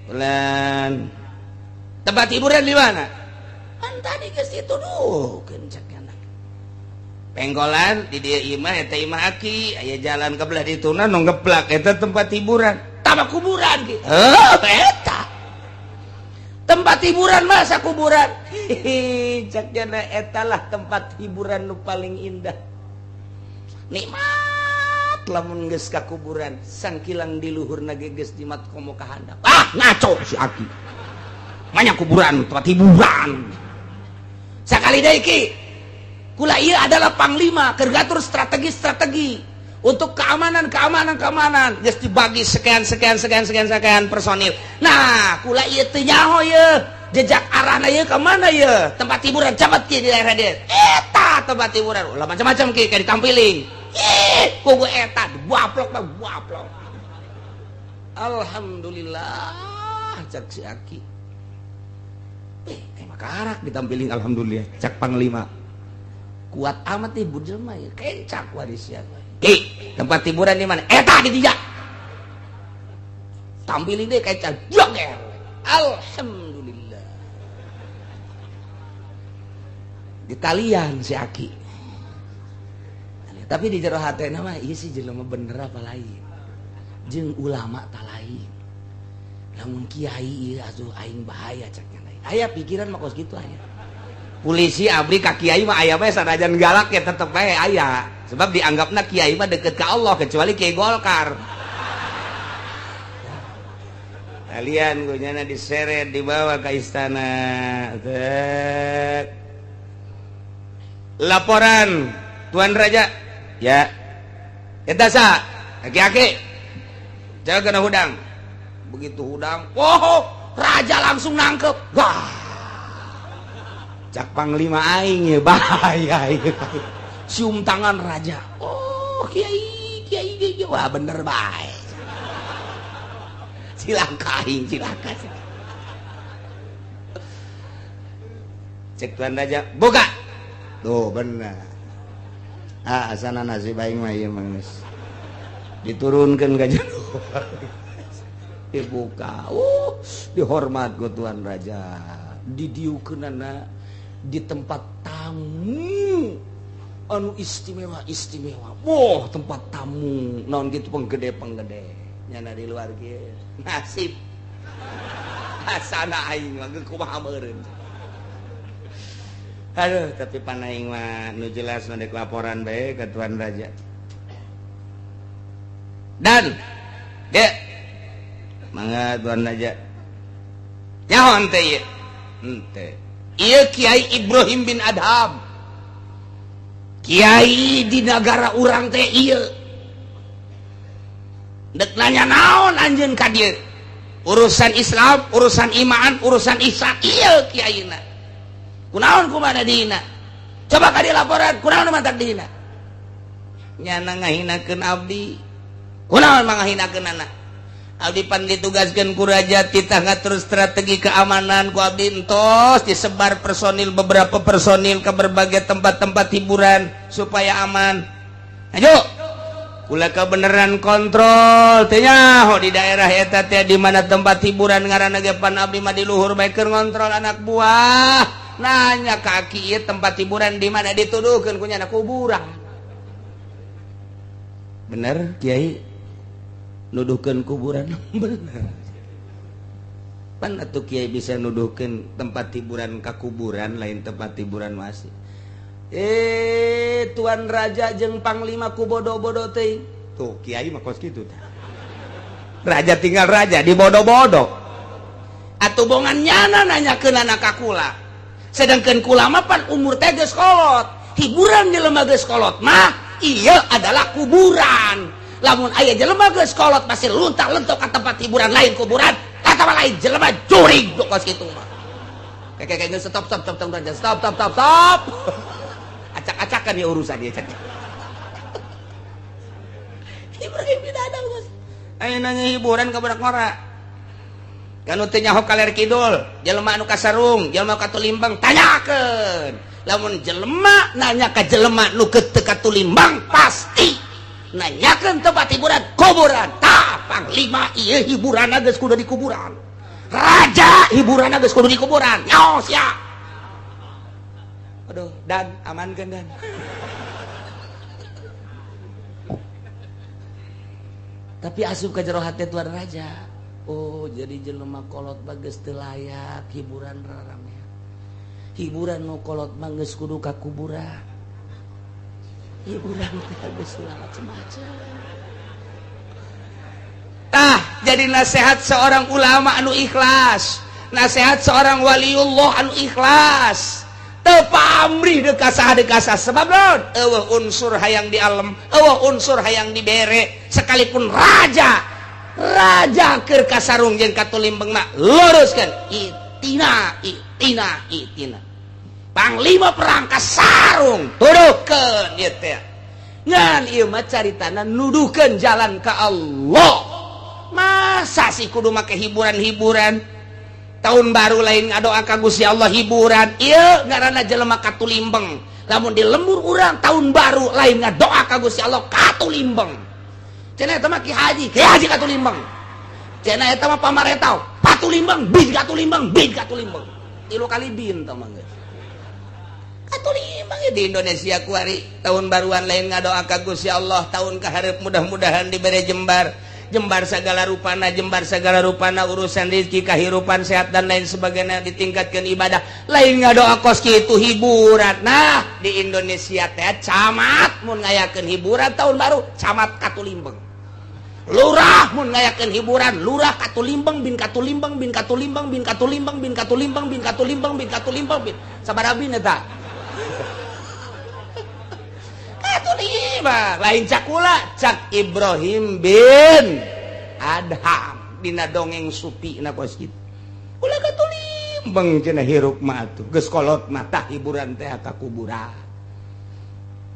Bulan tempat hiburan di mana? Kan tadi geus dituduhkeun cak anak. Pengkolan di dieu imah eta imah aki aya jalan ke belah dituna nu ngeplak eta tempat hiburan. Tama kuburan Ki. Heuh eta. Tempat hiburan masa kuburan. Hihi cak jana etalah tempat hiburan nu paling indah. Nikmat lamun geus ka kuburan sangkilang di luhurna ge geus jimat komo ka handap. Ah ngaco si aki. Banyak kuburan tempat hiburan. Sakali deui Ki. Kula ieu adalah panglima keur ngatur strategi-strategi untuk keamanan keamanan keamanan geus dibagi sekian sekian sekian sekian sekian personil. Nah, kula ieu teu nyaho ieu jejak arahna ieu ka mana ieu? Tempat hiburan cabat ki di daerah dieu. Eta tempat hiburan. Ulah macam-macam ki kayak ditampiling. Ih, kugu eta dibaplok mah baplok. Alhamdulillah cak si aki. Emang karak ditampiling alhamdulillah cak panglima. Kuat amat nih jelema ya, kencak warisnya. Ki, tempat hiburan di mana? Eta di tiga. Tampilin deh kayak joger. Alhamdulillah. Di talian si Aki. Tapi di jero hatena mah ieu si jelema bener apa lain. Jeung ulama ta lain. Lamun kiai ieu asuh aing bahaya cek nya. Aya pikiran mah kos kitu aya. Polisi abri ka kiai mah aya bae, sanajan galak ya tetep bae aya. Sebab dianggapna kiai mah deket ka Allah, kecuali kiai Golkar. Kalian gunyana diseret dibawa ke istana. Tek. Laporan Tuan Raja. Ya. Eta sa, aki-aki. Jaga kena hudang. Begitu hudang, wow, raja langsung nangkep. Wah. Cak panglima aing ya bahaya ieu. Cium tangan raja. Oh, kiai, kiai, kiai. Wah, bener bae. Cilaka aing, cilaka. Cek Tuan Raja, buka. Tuh bener. Ah, asana nasib aing mah ieu mah geus. Diturunkeun ka jero. Dibuka. Dihormat ku Tuan Raja. Didiukeunana di tempat tamu anu istimewa istimewa. Wah, tempat tamu naon gitu penggede-penggede. Nyana di luar kieu. Nasib. Asana aing mah geus kumaha meureun. Aduh, tapi pan aing mah nu jelas mah dek laporan bae ka Tuan Raja. Dan dek mangga Tuan Raja. Nyaho henteu ieu? Henteu. Ieu Kiai Ibrahim bin Adham. Kiai di nagara urang teh ieu. Dek nanya naon anjeun ka dieu? Urusan Islam, urusan iman, urusan ihsan, ieu kiaina. Kunaon kumaha dihina? Coba ka dieu laporan, kunaon mantak dihina? Nyana ngahinakeun abdi. Kunaon mangahinakeun anak? Abdi pan ditugaskeun ku raja titah ngatur strategi keamanan ku abdi entos disebar personil, beberapa personil ke berbagai tempat-tempat hiburan supaya aman. Ayo kula kebenaran kontrol teh nyaho di daerah eta teh di mana tempat hiburan ngaranna ge pan abdi mah di luhur bae keur ngontrol anak buah. Nanya kaki ieu tempat hiburan di mana dituduhkeun ku nyana kuburan. Bener Kiai nuduhkeun kuburan? Bener. Pan atuh Kiai bisa nuduhkeun tempat hiburan ka kuburan lain tempat hiburan masih. Tuan Raja jeung panglima ku bodoh-bodoh teuing. Tuh Kiai mah kos kitu tah. Raja tinggal raja di bodoh-bodoh. Atuh bongan nyana nanyakeun anak ka kula. Sedangkan kula mah pan umur teh geus kolot. Hiburan jelema geus kolot mah ieu adalah kuburan. Lamun aya jelema geus kolot pasti luntak-lentok ka tempat hiburan lain kuburan, atawa lain jelema jurig kos kitu mah. Kayak stop stop stop stop stop stop stop stop. Acak-acakan ya urusan dia cak. Hiburan tidak ada bos. Ayo nanya hiburan ka budak ngora. Kanu teu nyaho kaler kidul, jelema anu kasarung, jelema katulimbang tanyakeun. Lamun jelema nanya ka jelema nu teu katulimbang pasti nanyakeun tempat hiburan kuburan. Tah panglima ieu hiburan geus kudu di kuburan. Raja hiburan geus kudu di kuburan. Nyaho sia. Aduh, dan amankeun dan. Tapi asup ka jero hate Tuan Raja. Oh, jadi jelema kolot mah geus teu layak hiburan rarame. Hiburan nu kolot mah geus kudu ka kuburan. Hiburan teh geus macem-macem. Tah, jadi nasihat seorang ulama anu ikhlas, nasihat seorang waliullah anu ikhlas. Teu pamrih deuk ka saha deuk ka saha sebab naon? Eueuh unsur hayang di alem, eueuh unsur hayang dibere, sekalipun raja. Raja keur kasarung jeung katulimbeng mah luruskeun itina itina itina. Panglima perang kasarung tuduhkeun ieu teh. Ngan ieu mah caritana nuduhkeun jalan ka Allah. Masa sih kudu make hiburan-hiburan? Tahun baru lain ngadoa ka Gusti Allah hiburan. Ieu ngaranna jelema katulimbeng. Lamun di lembur urang tahun baru lain ngadoa ka Gusti Allah katulimbeng. Cenah eta mah Ki Haji, Ki Haji katulimbeng. Cenah eta mah pamaretau, patulimbeng, bin katulimbeng, bin katulimbeng. Tilu kali bin tah mah geus. Katulimbeng. Katulimbang di Indonesia kuari tahun baruan lain ngadoa ka Gusti Allah tahun kaharep mudah-mudahan diberi jembar jembar segala rupana, jembar segala rupana urusan rezeki, kehidupan sehat dan lain sebagainya, ditingkatkan ibadah, lain ngadoa kos kitu hiburan. Nah, di Indonesia teh camat mun ngayakeun hiburan tahun baru, camat katulimbeng, lurah mun ngayakeun hiburan, lurah katulimbeng bin katulimbeng bin katulimbeng bin katulimbeng bin katulimbeng bin katulimbeng bin katulimbeng bin sabaraha bin eta katulimbeng. Lain cakula, cak Ibrahim bin Adham dina dongeng supi na kos kitu, ulah katulimbeng cenah hirup mah atuh geus kolot mah tah hiburan teh ka kuburan.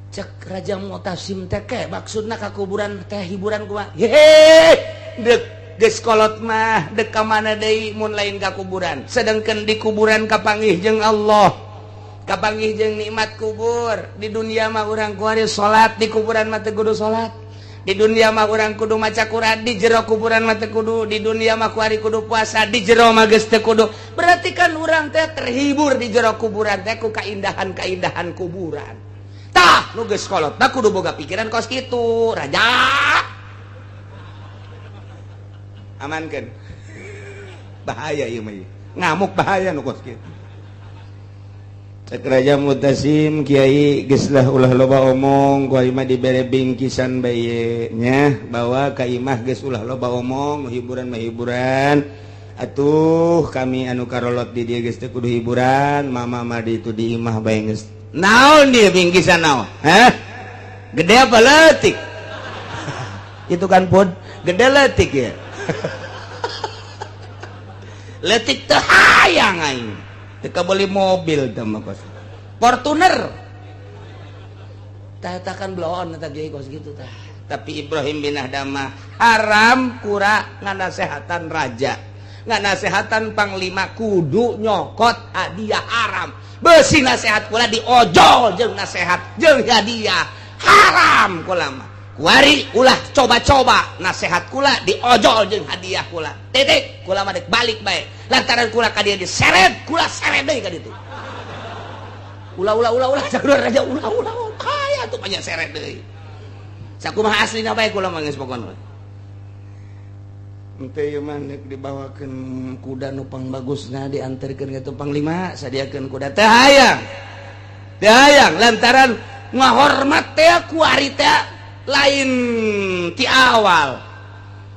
Cek Raja Mutasim teh ke maksudna ka kuburan teh hiburan kumaha? Hehe, dek geus kolot mah dek ka mana deui mun lain ka kuburan, sedangkan di kuburan kapanggih jeung Allah, kapanggih jeung nikmat kubur. Di dunia mah urang kuari salat, di kuburan mah teu kudu salat. Di dunia mah urang kudu maca Quran, di jero kuburan mah teu kudu. Di dunia mah kuari kudu puasa, di jero mah geus teu kudu. Berarti kan urang teh terhibur di jero kuburan teh ku kaindahan-kaindahan kuburan. Tah nu geus kolot mah kudu boga pikiran kos kitu. Raja amankeun, bahaya ieu mah, ngamuk bahaya nu kos kitu. Cek Raja Mutasim, kiai geus lah ulah loba omong, ku imah dibere bingkisan bae nya, bawa ka imah, geus ulah loba omong, hiburan mah hiburan atuh, kami anu karolot di dieu geus teu kudu hiburan, mama mah di itu di imah bae geus. Naon dia bingkisan naon? Hah? Gede apa leutik? Itu kan pun gede leutik ya. Leutik teu hayang aing. Teu beli mobil teh mah kos. Fortuner. Tah eta kan bloon eta ge kos gitu tah. Tapi Ibrahim bin Adham haram kura nganasehatan raja, nganasehatan panglima kudu nyokot hadiah haram. Besi nasehat kula diojol jeung nasehat jeung hadiah haram kula mah. Kuari ulah coba-coba nasehat kula diojol jeung hadiah kula. Titik, kula mah dek balik bae. Lantaran kula ka dieu diseret, kula seret deui ka ditu. Ulah ulah ulah ulah cak raja, ulah ulah kaya tuh banyak seret deui. Sakumaha aslina bae kula mah geus pokona. Ente ieu mah nek dibawakeun kuda nu pangbagusna, dianterkeun ka panglima, sadiakeun kuda teh hayang. Teh hayang lantaran ngahormat teh kuari teh lain ti awal.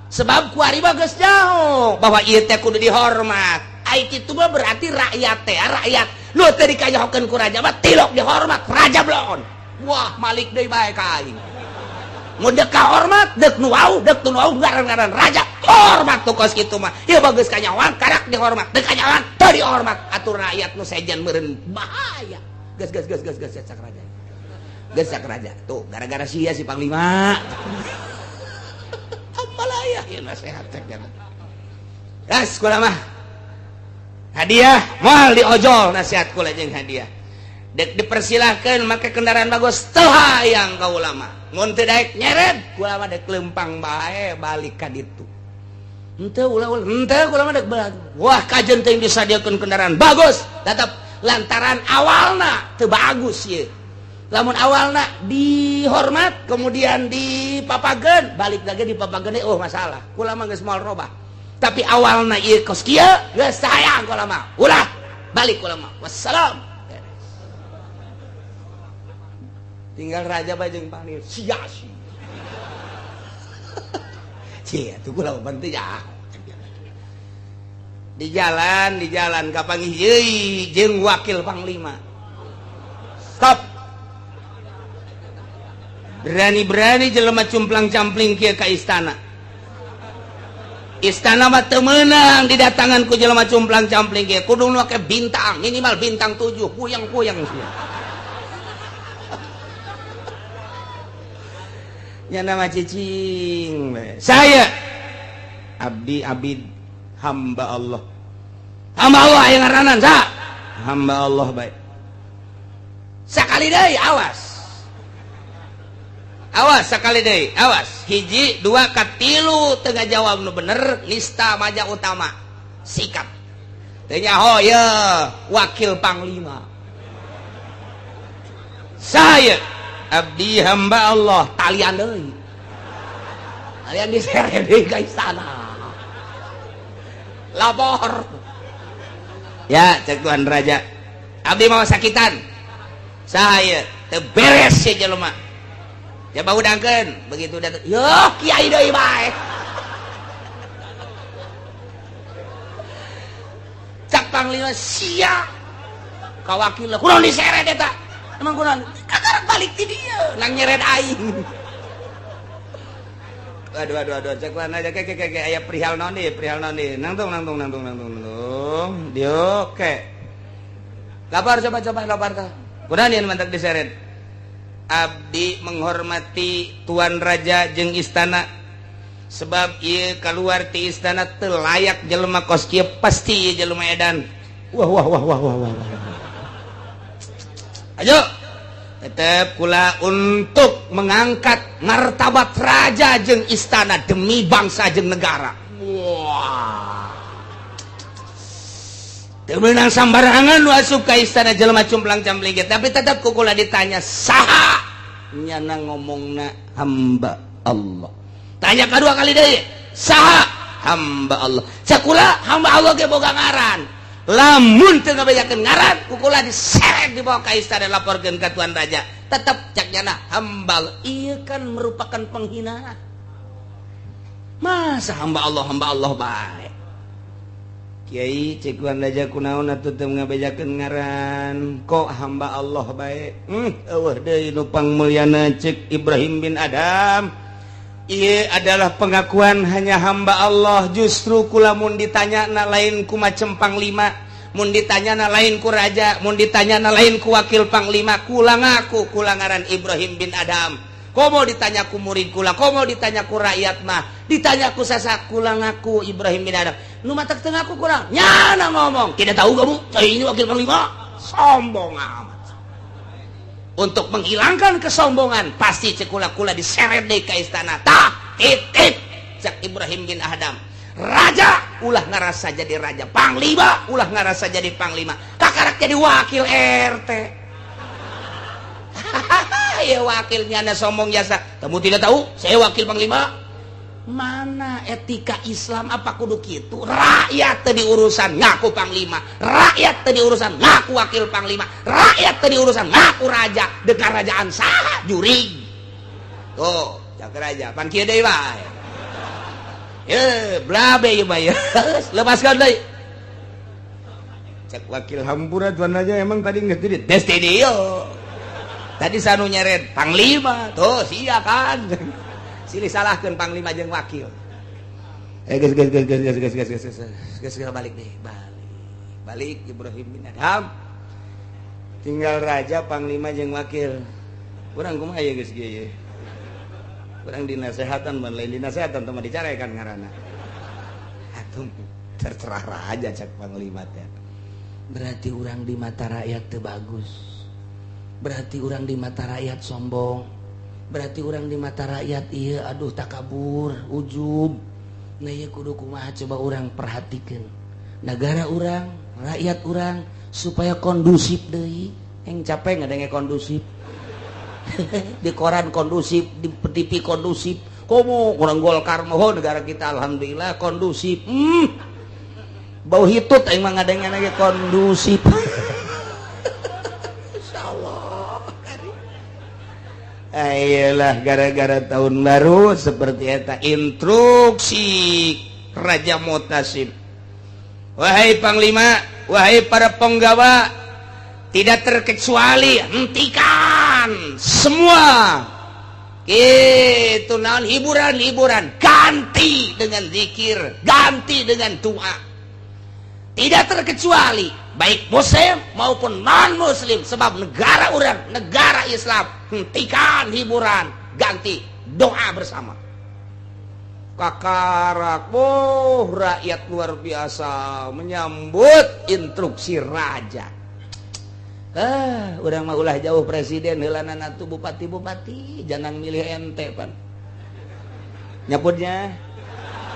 Sebab kuari mah geus jauh bahwa ieu teh kudu dihormat. Ai kitu mah berarti rakyat teh rakyat nu teh dikayahokeun ku raja mah tilok dihormat raja bloon. Wah, malik deui bae ka aing. Mun dek kahormat, dek nu wau, dek nu wau ngaran-ngaran raja hormat tuh kos kitu mah. Ieu bagus kanyawan karak dihormat, dek kanyawan teu dihormat. Atur rakyat nu sejen meureun bahaya. Geus geus geus geus geus cak raja. Geus cak raja. Tuh gara-gara sia si panglima. Amalaya ieu nasehat cek nya. Gas kula mah. Hadiah moal diojol nasihat kula jeung hadiah. Dek dipersilahkan make kendaraan bagus teu hayang ka ulama. Mun teu daek nyeret kula mah dek lempang bae balik ka ditu. Henteu ulah ulah henteu kula mah dek balik. Wah, kajen teh disadiakeun kendaraan bagus tetep lantaran awalna teu bagus ieu. Lamun awalna dihormat kemudian dipapageun balik lagi dipapageun oh masalah. Kula mah geus moal robah. Tapi awalna ieu kos kieu geus hayang kula mah. Ulah balik kula mah. Wassalam. Tinggal raja bae jeung panglima sia sia. Sia tuh kula penting ya. Di jalan kapanggih deui jeung wakil panglima. Stop. Berani-berani jelema cumplang-campling kieu ka istana. Istana mah teu meunang didatangan ku jelema cumplang-campling kieu. Kudu make bintang, minimal bintang 7, puyeng-puyeng sia. Nya nama cicing. Saya abdi abid hamba Allah. Hamba Allah aya ngaranan sa. Hamba Allah bae. Sakali deui awas. Awas sakali deui, awas. Hiji, dua, katilu teu ngajawab nu bener nista maja utama. Sikap. Teu nyaho ye wakil panglima. Saya abdi hamba Allah. Talian deui, talian, diseret deui ka istana, lapor. Ya, cek Tuan Raja, abdi mau sakitan. Saya teu beres ya jelema. Coba udangkeun. Begitu datang, yo kiai deui bae. Cak panglima, sia ka wakil kurang diseret eta. Emang kurang kakarak balik ti dieu nang nyeret aing. Aduh, aduh, aduh, cek Tuan Raja, ke ke ke ke, aya perihal naon deui, perihal naon deui? Nangtung, nangtung, nangtung, nangtung, nangtung. Dio ke. Lapor, coba, coba lapor ka. Kunaon ieu mantak diseret? Abdi menghormati Tuan Raja jeung istana, sebab ieu keluar ti istana teu layak jelema kos kieu, pasti ieu jelema edan. Wah, wah, wah, wah, wah, wah, wah. Ayo, tetep kula untuk mengangkat martabat raja jeung istana demi bangsa jeung negara. Wah, teu meunang sambarangan nu asup ka istana jelema cumplang campling, tapi tetap ku kula ditanya saha, nyana ngomongna hamba Allah. Tanya kedua kali deui, saha? Hamba Allah. Cakula hamba Allah ge boga ngaran. Lamun teu ngabejakeun ngaran, ku kula diseret dibawa ka istana, laporkeun ka tuan raja. Tetep cak nyana hamba Allah. Ieu kan merupakan penghinaan. Masa hamba Allah, hamba Allah bae. Kiai, cek tuan raja, kunaon atuh teu ngabejakeun ngaran, kok hamba Allah bae? Eueuh deui nu pangmulyana, cek Ibrahim bin Adam. Ieu adalah pengakuan hanya hamba Allah. Justru kula mun ditanya na lain ku macem panglima, mun ditanya na lain ku raja, mun ditanya na lain ku wakil panglima, kula ngaku kula ngaran Ibrahim bin Adam. Komo ditanya ku murid kula, komo ditanya ku rakyat mah, ditanya ku sasak, kula ngaku Ibrahim bin Adam. Nu matak teu ngaku kurang nyana ngomong, "Tidak tahu kamu, saya ini wakil panglima." Sombong amat. Untuk menghilangkan kesombongan pasti cekula-kula diseret deh ke istana. Tak titip, cak Ibrahim bin Adam, raja ulah ngerasa jadi raja, panglima ulah ngerasa jadi panglima, kakarak jadi wakil RT. Ya, wakilnya anda sombong jasa. Kamu tidak tahu saya wakil panglima? Mana etika Islam? Apa kudu gitu? Rakyat tadi urusan ngaku panglima, rakyat tadi urusan ngaku wakil panglima, rakyat tadi urusan ngaku raja. Dekat kerajaan saha jurig tuh, cak raja pan kieu deui bae. Ye blabe ieu mah ya, lepaskan deui. Cek wakil, hampura tuan raja, emang tadi nggak tidak des yo tadi sanu nyeret panglima tuh sia kan. Silih salahkan panglima jeung wakil. Eh, geus, geus, geus, geus, geus, geus, geus, geus, geus, geus, geus, balik deh, balik, balik. Ibrahim bin Adham, tinggal raja, panglima jeung wakil. Urang kumaha ya, geus kieu ye? Urang dinasehatan ban lain dinasehatan, teu mah dicarekan ngaranna. Atuh terserah raja, cek panglima teh. Berarti orang di mata rakyat teu bagus, berarti orang di mata rakyat sombong, berarti orang di mata rakyat iya aduh takabur, ujub. Nah, iya kudu kumaha? Coba orang perhatikan negara orang, rakyat orang, supaya kondusif deui. Yang capek nggak kondusif di koran, kondusif di TV, kondusif. Komo kurang Golkar mohon negara kita alhamdulillah kondusif. Bau hitut aing mah ngadengen lagi kondusif. Insyaallah. Ayolah, gara-gara tahun baru seperti eta instruksi Raja Mutasim. Wahai panglima, wahai para penggawa, tidak terkecuali hentikan semua itu naon hiburan-hiburan, ganti dengan zikir, ganti dengan doa. Tidak terkecuali baik muslim maupun non muslim, sebab negara orang negara Islam. Hentikan hiburan, ganti doa bersama. Kakarak, oh, rakyat luar biasa menyambut instruksi raja. Ah, urang mah ulah jauh presiden heulanan atuh bupati-bupati jangan milih ente pan nyaputnya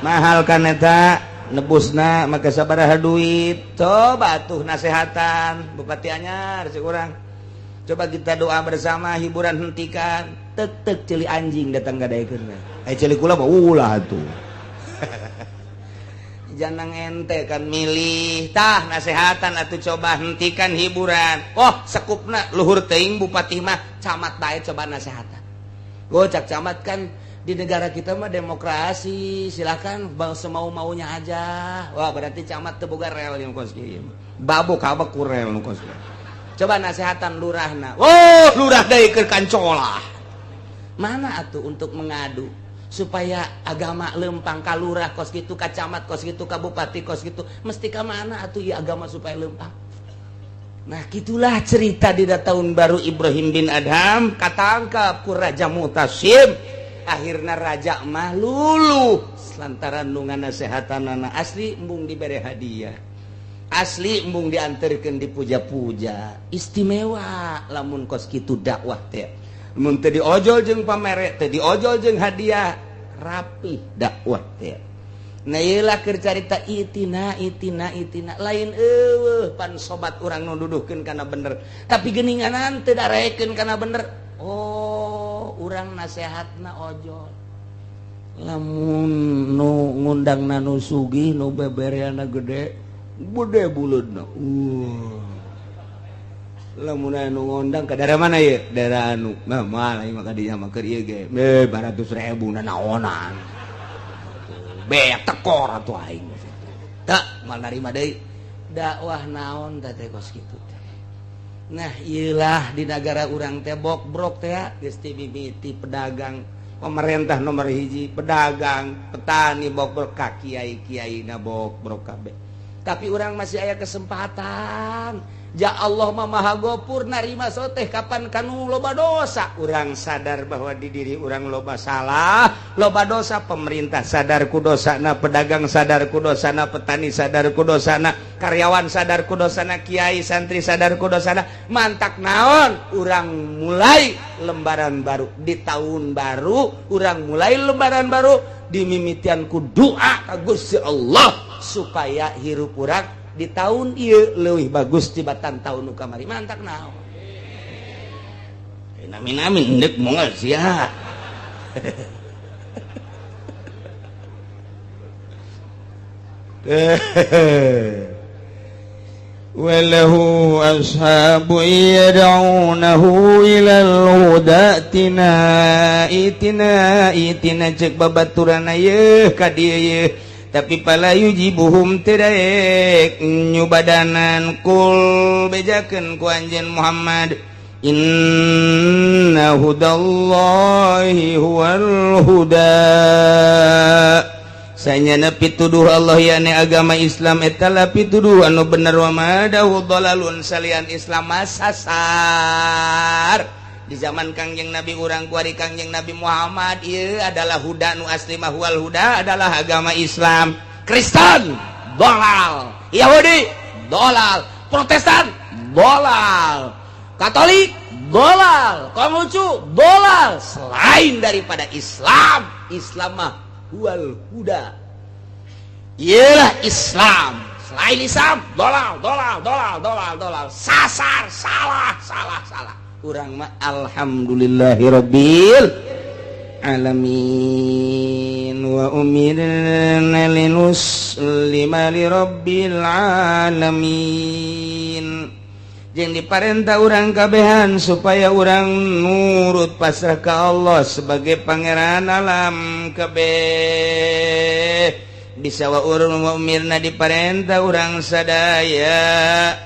mahal kan eta nebusna maka sabaraha duit. Coba tuh nasehatan bupati anyar si urang. Coba kita doa bersama, hiburan hentikan. Tek tek ceuli anjing datang gadaekeun. Eh ceuli kula mah ulah atuh. Jangan ente kan milih tah nasehatan atuh, coba hentikan hiburan. Oh sekupna luhur teuing bupati mah, camat bae coba nasehatan. Oh cak camat kan di negara kita mah demokrasi, silakan bang semau-maunya aja. Wah berarti camat teu boga rel yang kos kieu. Babok kabeh ku rel nu kos kieu. Coba nasehatan lurahna. Oh lurah deui keur kancolah. Mana atuh untuk mengadu supaya agama lempang ka lurah kos gitu, ka camat kos gitu, ka bupati kos gitu, mesti ka mana atuh ya agama supaya lempang. Nah gitulah cerita di tahun baru Ibrahim bin Adham katangkap ku Raja Mutasim. Akhirnya raja mah luluh lantaran nu nganasehatanana asli embung dibere hadiah, asli embung diantarkeun dipuja-puja. Istimewa lamun kos kitu dakwah teh. Mun teu diojol jeung pamere, teu diojol jeung hadiah, rapi dakwah teh. Nah ieulah keur carita itina itina itina lain eueuh pan sobat urang nu duduhkeun kana bener, tapi geuninganan teu darekeun kana bener. Oh, urang nasehatna ojol. Lamun nu ngundangna nu sugih, nu bebereana gede, gede buleudna. Lamun anu ngondang ke daerah mana ya? Daerah anu. Nah, malah ieu mah ka dinya mah keur ieu ge. 200.000 nanaonan. Beak tekor atuh aing. Tak mal narima deui. Dakwah naon teh kos kitu teh. Nah, ieulah di negara urang teh bokbrok teh geus ti mimiti pedagang, pemerintah nomor hiji, pedagang, petani bokbrok, ka kiai-kiai na bokbrok kabeh. Tapi urang masih aya kesempatan. Ja Allah mah maha gopur narima soteh kapan kanu loba dosa. Urang sadar bahwa di diri urang loba salah, loba dosa. Pemerintah sadar ku dosana, pedagang sadar ku dosana, petani sadar ku dosana, karyawan sadar ku dosana, kiai santri sadar ku dosana. Mantak naon? Urang mulai lembaran baru di tahun baru, urang mulai lembaran baru dimimitian ku doa ka Gusti Allah supaya hirup urang di tahun ieu leuwih bagus tibatan tahun nu kamari. Mantak naon? Amin amin endek moal sia. Walahu ashabu yad'unahu ilal huda tina itina itina cek babaturan yeuh ka dieu yeuh, tapi pala yujibuhum teu daek nyubadanan. Kul bejakeun ku anjeun Muhammad, inna hudallahi huwal huda. Sanyana pituduh Allah yakni agama Islam eta la pituduh anu bener, wa madahu dalalun salian Islam sasar. Di zaman Kangjeng Nabi urang kuari Kangjeng Nabi Muhammad ieu adalah huda nu asli mah huwal huda adalah agama Islam. Kristen dolal, Yahudi dolal, Protestan dolal, Katolik dolal, Konghucu dolal, selain daripada Islam. Islam mah huwal huda, iyalah Islam. Selain Islam dolal dolal dolal dolal dolal, sasar, salah salah salah. Urang mah alhamdulillahirabbil alamin wa umirna linuslima lirabbil alamin. Jeung diparentah urang kabehan supaya urang nurut pasrah ka Allah sebagai pangeran alam kabeh. Bisa wa urang wa umirna diparentah urang sadaya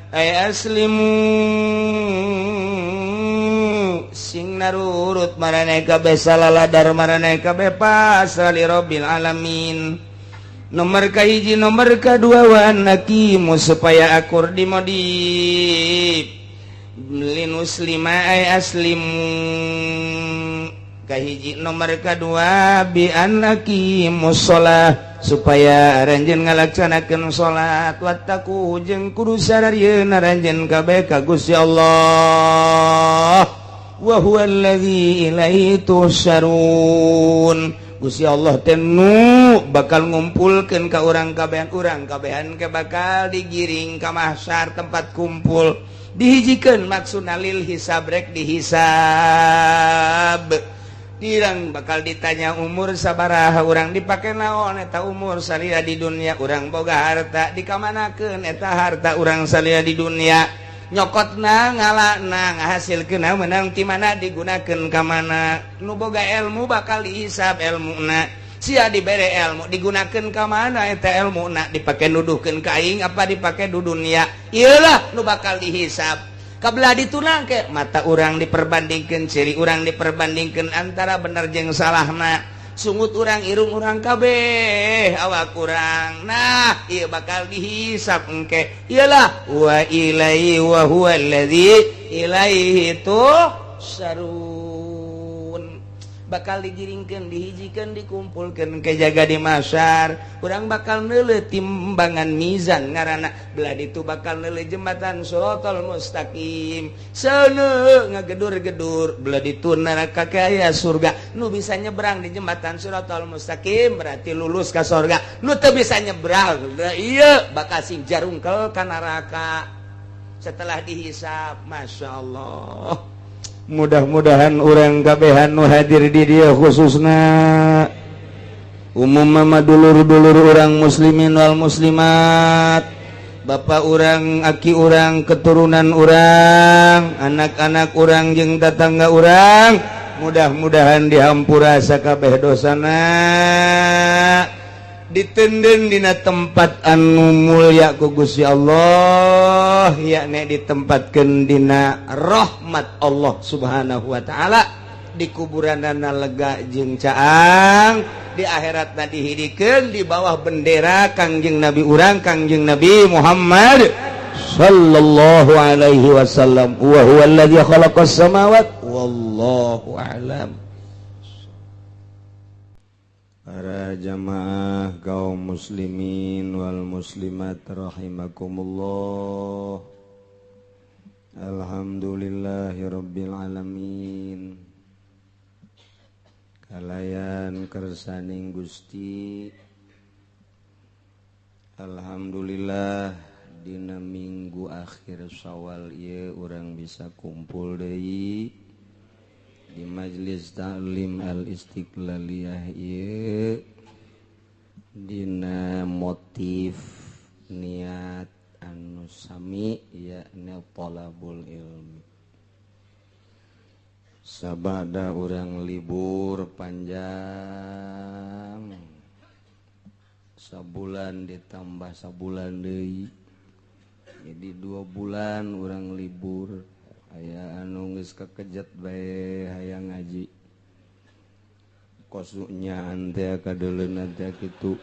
ay aslimu sing narurut maraneh kabeh salaladar maraneh kabeh pasrah li rabbil alamin. Nomor kahiji, nomor kadua wa anakimu supaya akur di modif linuslima ay aslimu kahiji, nomor kadua bi anakimu sholah supaya aranjeun ngalaksanakeun salat, wattaqu jeung kudu sararieun aranjeun kabeh ka Gusti Allah, wa huwa allazi ilaihi tuhsyarun. Gusti Allah teh nu bakal ngumpulkeun ka urang kabehan, urang kabehan ke bakal digiring ka mahsyar tempat kumpul. Dihijikeun maksudna lil hisab rek dihisab. Dirang bakal ditanya umur sabaraha urang dipake naon eta umur salila di dunia, urang boga harta dikamanakeun eta harta urang salila di dunia, nyokotna ngalana ngahasilkeun menang ti mana digunakeun ka mana. Nu boga ilmu bakal dihisab ilmuna, sia dibere ilmu digunakeun ka mana eta ilmuna, dipake nuduhkeun ka aing apa dipake di dunia, ieulah nu bakal dihisab. Kabelah ditunang ke mata urang diperbandingkan, ciri urang diperbandingkan antara bener jeung salahna, sungut urang irung urang kabeh awak urang, nah ieu bakal dihisab engke. Iyalah wa ilaihi wa huwa allazi ilaihi tuhsyarun, bakal digiringkeun dihijikeun dikumpulkeun ke jaga di mahsyar. Urang bakal neuleuh timbangan mizan ngaranna, belah ditu bakal neuleuh jembatan siratal mustaqim seuneu ngagedur-gedur, belah ditu neraka kaya surga. Nu bisa nyebrang di jembatan siratal mustaqim berarti lulus ka surga, nu teu bisa nyebrang ieu bakal sing jarungkel ka neraka setelah dihisab. Masya Allah, mudah-mudahan urang kabehan nu hadir di dieu khususna umum mama dulur-dulur urang muslimin wal muslimat, bapak urang, aki urang, keturunan urang, anak-anak urang jeung tetangga urang, mudah-mudahan dihampura sakabeh dosana, ditenden dina tempat anu mulia ku Gusti Allah, yakni ditempatkeun dina rahmat Allah Subhanahu wa taala, di kuburanana lega jeung caang, di akhiratna dihidikeun di bawah bendera Kangjeng Nabi urang, Kangjeng Nabi Muhammad sallallahu alaihi wasallam. Wa huwa alladzi khalaqas samawati wallahu a'lam. Para jamaah kaum muslimin wal muslimat rahimakumullah. Alhamdulillahirabbil alamin. Kalayan kersaning Gusti, alhamdulillah dina minggu akhir Syawal ieu urang bisa kumpul deui di Majelis Taklim Al Istiqlaliyah ieu dina motif niat anu sami, yakni talabul ilmi. Sabada urang libur panjang sabulan ditambah sabulan deui, jadi 2 bulan urang libur. Aya anu geus kekejet bae hayang ngaji, kosuknya teh kadeuleuna teh kitu.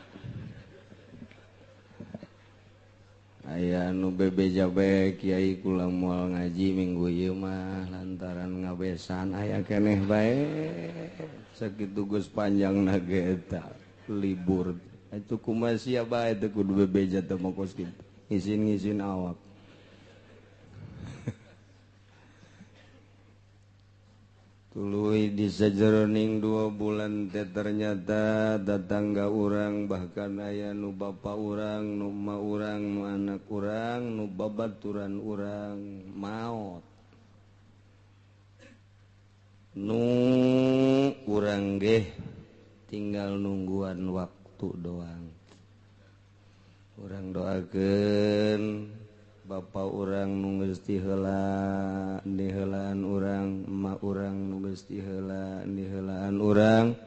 Aya anu bebeja bae, kiai kula moal ngaji minggu ieu mah lantaran ngabesan aya keneh bae sakitu geus panjangna ge eta libur. Atuh kumaha sia bae teh kudu bebeja teh mah kos kitu, ngisin-ngisin awak. Tuluy di sajeroning 2 bulan teh ternyata tetangga urang, bahkan aya nu bapa urang, nu emak urang, nu anak urang, nu babaturan urang maot. Nu urang geh tinggal nungguan waktu doang. Urang doakeun bapa urang nu geus diheula diheulaan urang, emak urang nu geus diheula diheulaan urang,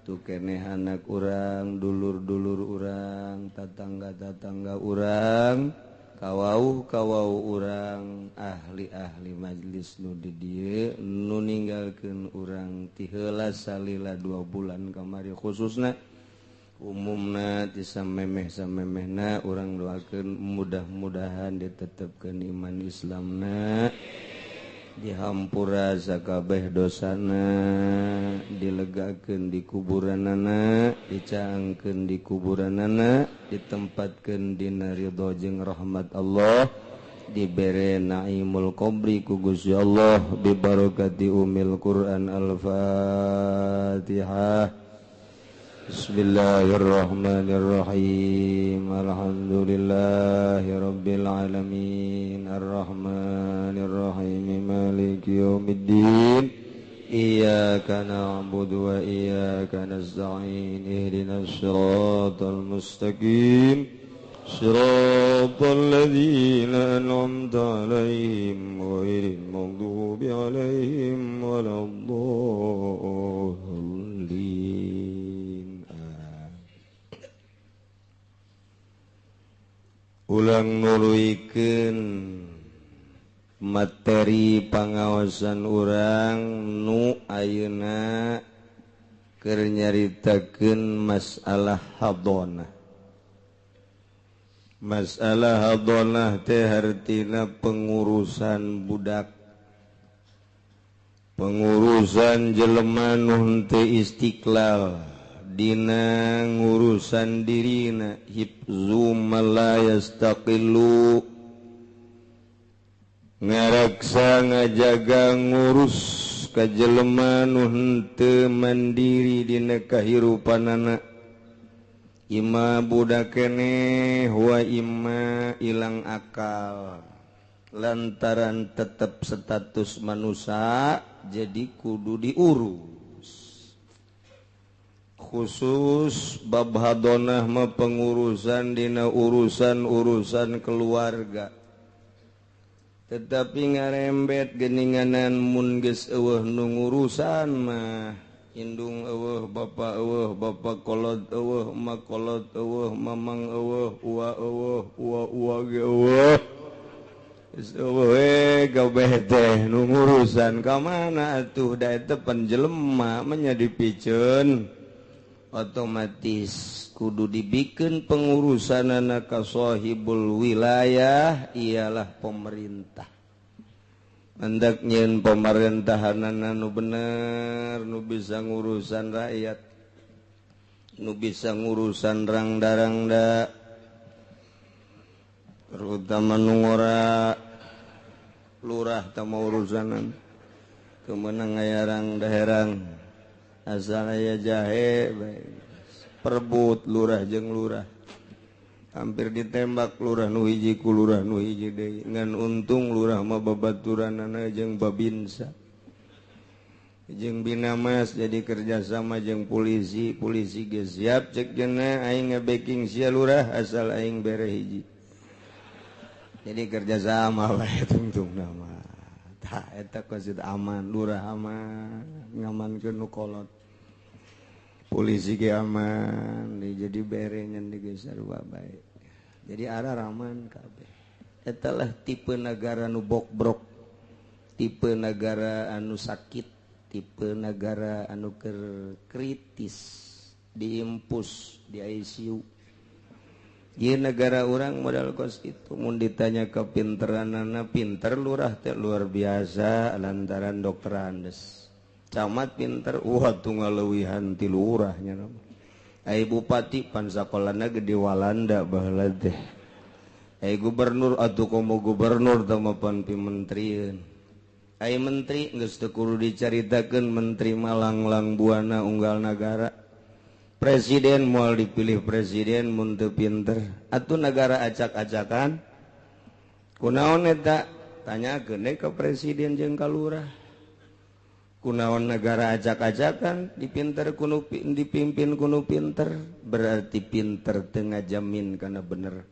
tu keneh anak urang, dulur-dulur urang, tatangga-tatangga urang, kawauh-kawauh urang, ahli-ahli majlis nu di dieu nu ninggalkeun urang ti heula salila 2 bulan kamari, khususna umumna ti samemeh-samemehna urang doakeun mudah-mudahan ditetepkeun iman Islamna, dihampura sakabeh dosana, dilegakeun di kuburanana, dicaangkeun di kuburanana, ditempatkeun dina ridho jeung rahmat Allah, dibere naimul qabri ku Gusti Allah bi barakati umil Quran. Al-Fatihah. Bismillahirrahmanirrahim. Alhamdulillahi rabbil alamin. Arrahmanirrahim. Maliki yaumiddin. Iyyaka na'budu wa iyyaka nasta'in. Ihdinas siratal mustaqim. Siratal ladzina an'amta 'alaihim ghairil maghdubi 'alaihim waladdallin. Ulang nuluikeun materi pangaosan urang nu ayeuna keur nyaritakeun masalah hadonah. Masalah hadonah teh hartina pengurusan budak, pengurusan jelema nu henteu istiqlal dina ngurusan dirina, hifzu ma la yastaqillu, ngaraksa ngajaga ngurus ka jelema nu henteu mandiri dina kahirupanana. Ima budak keneh wa ima ilang akal, lantaran tetep status manusia jadi kudu diurus. Khusus bab hadonah mah pengurusan dina urusan-urusan keluarga. Tetapi ngarembet geninganan mun geus eueuh nu ngurusan mah, indung eueuh, bapa eueuh, bapa kolot eueuh, emak kolot eueuh, mamang eueuh, ua eueuh, ua-ua ge eueuh. Geus eueuh we kabeh teh nu ngurusan ka mana atuh, da eta pan jelema mah nya dipiceun. Otomatis kudu dibikin pengurusanana ka sahibul wilayah, ialah pemerintah. Hendak nyeun pemerintahanana nu bener, nu bisa ngurusan rakyat, nu bisa ngurusan rangda-rangda, terutama nu ngora lurah teu urusanan, kemenang aya rangda herang. Asal aya jahe perebut lurah jeung lurah, hampir ditembak lurah nu hiji ku lurah nu hiji deui. Ngan untung lurah mah babaturanana jeung babinsa jeung binamas, jadi kerjasama jeung polisi. Polisi geus siap cek cenah aing nge-backing sia lurah asal aing bere hiji. Jadi kerjasama bae tungtungna mah. Tah eta kosid aman, lurah aman, ngamankeun nu kolot. Polisi ge aman, jadi bere nyen geus sarua bae. Jadi arah raman kabeh. Eta lah tipe negara nu bokbrok, tipe negara anu sakit, tipe negara anu keur kritis, diimpus di ICU. Ieu negara urang modal kos itu. Mun ditanya kepinteranana, pinter lurah teh luar biasa lantaran dokter Andes. Camat pinter, wah tuh ngaleuwihan ti lurahnya. Ai bupati pan sakolana gede Walanda baheula teh. Ai gubernur atuh komo gubernur teh mah pan pimenterieun. Ai menteri geus teu kudu dicaritakeun, menteri malanglang buana unggal nagara. Presiden moal dipilih presiden mun teu pinter. Atuh nagara acak-acakan. Kunaon eta? Tanyakeun we ka presiden jeung ka lurah. Kunaon negara acak-acakan, dipinter kuno dipimpin kuno pinter, berarti pinter teu ngajamin kana bener.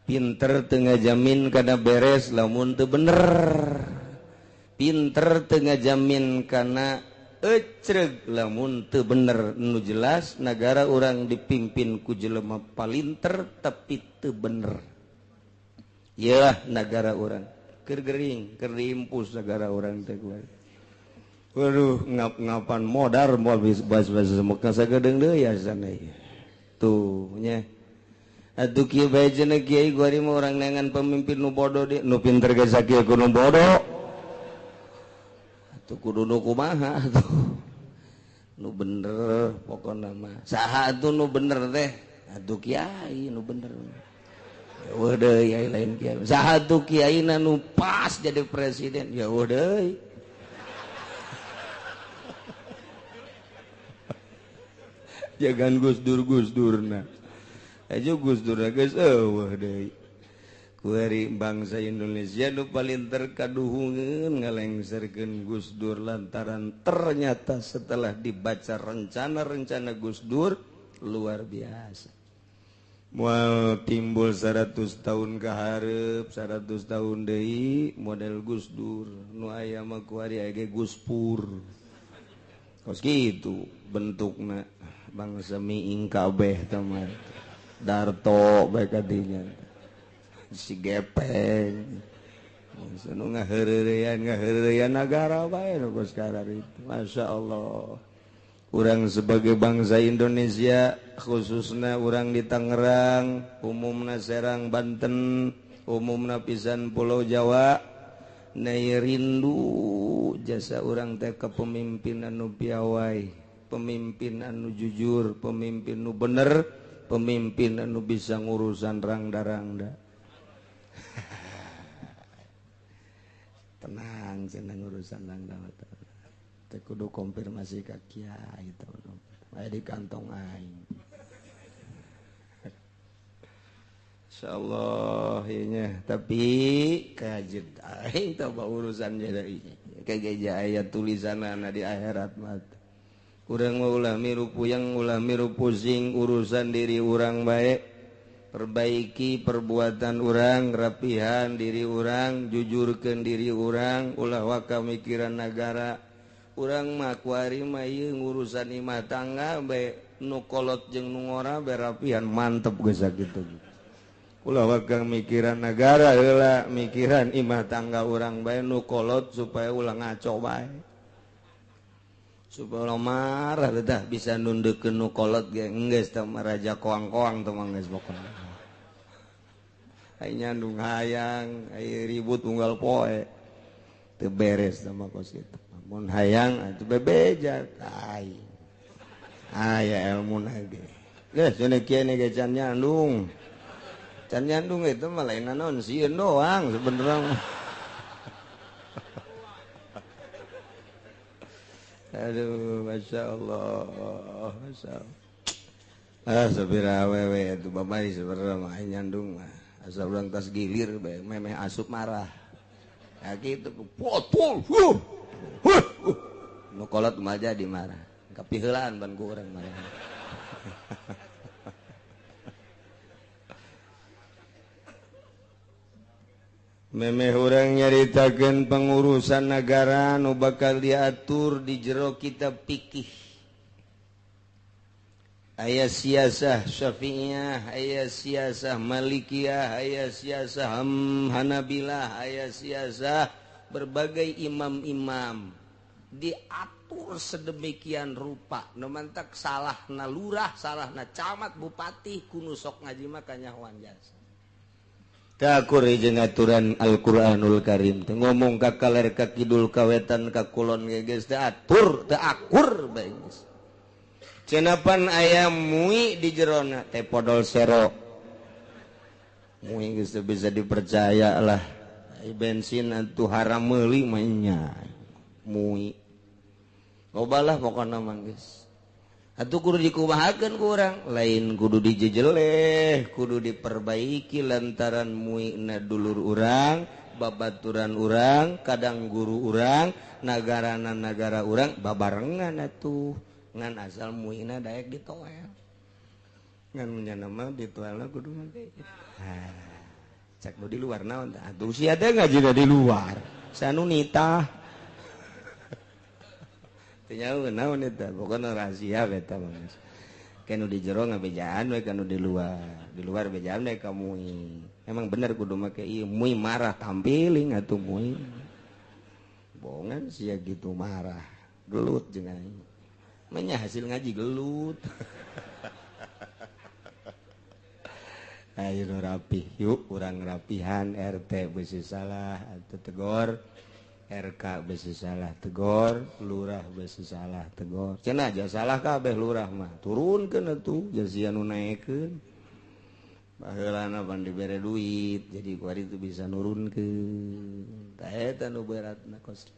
Pinter teu ngajamin kana beres lamun teu bener. Pinter teu ngajamin kana ecreg lamun teu bener. Nu jelas negara urang dipimpin ku jelema palinter tapi teu bener. Iyalah negara urang keur gering, keur diimpus negara urang teh kuari. Waduh, ngap-ngapan modar moal bas-bas Mekah sagedeung deui asana ieu. Tuh nya. Atuh kieu bae cenah kiai gua mah urang neangan pemimpin nu bodoh deui, nu pinter ge sakieu ku nu bodoh. Atuh kudu nu kumaha atuh. Nu bener pokona mah. Saha atuh nu bener teh? Atuh kiai nu bener. Eueuh deui ai lain kiai. Saha atuh kiaina nu pas jadi presiden? Ya eueuh deui. Jangan Gus Dur Gus Durna. Aja Gus Dur geus eueuh deui. Kuari bangsa Indonesia nu paling terkaduhungeun ngalengserkeun Gus Dur lantaran ternyata setelah dibaca rencana-rencana Gus Dur luar biasa. Moal timbul 100 tahun ka hareup, 100 tahun deui model Gus Dur nu aya mah kuari aya ge Gus Pur. Kos kitu bentukna bangsa miing kabeh teh mah. Darto bae kadinya. Si gepeng nu ngaheureyan nagara bae nu sekarang itu. Masya Allah, urang sebagai bangsa Indonesia khususnya urang di Tangerang, umumna Serang Banten, umumna pisan Pulau Jawa, nay rindu jasa urang teh kepemimpinan nu piawai, pemimpin anu jujur, pemimpin nu bener, pemimpin anu bisa ngurusan rangda-rangda. Tenang senang urusan rangda teh kudu konfirmasi ka kiai teh aya di kantong aing. Insyaallah ieu nya, tapi kajet aing teh urusan jadi kayak aya tulisanana di akhirat mah. Urang mah ulah milu puyeng, ulah milu pusing urusan diri urang bae. Perbaiki perbuatan urang, rapihan diri urang, jujurkeun diri urang, ulah waka mikiran nagara. Urang mah kuari mah ieu ngurusan imah tangga bae nu kolot jeung nu ngora bae rapihan mantep geus sakitu. Ulah waka mikiran nagara heula, mikiran imah tangga urang bae nu kolot supaya ulah ngaco bae. Supaya marah tah bisa nundukkeun nu kolot ge geus teh mah raja koang-koang teh mah geus pokona. Ai nyandung hayang, ai ribut unggal poe. Teu beres sama kos kitu. Mun hayang atuh bebeja ai. Aya elmuna ge. Geus cenah kieu ge can nyandung. Can nyandung itu mah lain naon sieun doang sebenarnya. Aduh, Masya Allah, Masya Allah. Ah, sabira awewe itu babai sebenarnya mah nyandung mah. Asal urang tas gilir bae memeh asup marah. Ya kitu potol. Huh. Huh. Nu kolot mah jadi marah. Kapiheulaan ban ku urang marah. Memeh urang nyaritakeun pengurusan negara nu bakal diatur di jero kitab fikih. Aya siasah Syafi'iyah, aya siasah Malikiyah, aya siasah Hanabilah, aya siasah berbagai imam-imam. Diatur sedemikian rupa. Nu mantak salahna lurah, salahna camat, bupati, kunu sok ngaji mah kanyahoan jasa. Takur jeung aturan Al-Qur'anul Karim teh ngomong ka kaler ka kidul ka wetan ka kulon ge geus teu atur teu akur bae geus. Cenapan aya mui di jerona teh podol sero. Mui geus teu bisa dipercaya lah. Ai bensin atuh haram meuli mah nya. Mui. Loba lah pokona mah geus. Atuh kudu dikumahakeun ku urang, lain kudu dijejeleh, kudu diperbaiki lantaran muina dulur urang, babaturan urang, kadang guru urang, nagarana nagara urang babarengan atuh. Ngan asal muina daek ditoel. Ngan nyana mah ditoelna kudu mah. Cek nu di luar naon tah? Atuh sia teh ngaji di luar. Sanu nitah. Teu nyaho naon eta, pokona rahasia eta mah. Kan nu di jero ngabejaan we kan nu di luar. Di luar bejaan we ka mui. Emang bener kudu make ieu mui marah tampiling atuh mui. Bohongan sia gitu marah. Gelut jeung aing. Menya hasil ngaji gelut. Ayo rapih yuk urang rapihan RT besi salah atuh tegor. RK besi salah tegor, lurah besi salah tegor. Cenah aja salah kabeh lurah mah. Turunkeun atuh jasian nu naekeun. Baheulana pan dibere duit, jadi kuari itu bisa nurunkeun. Tah eta nu beratna kos.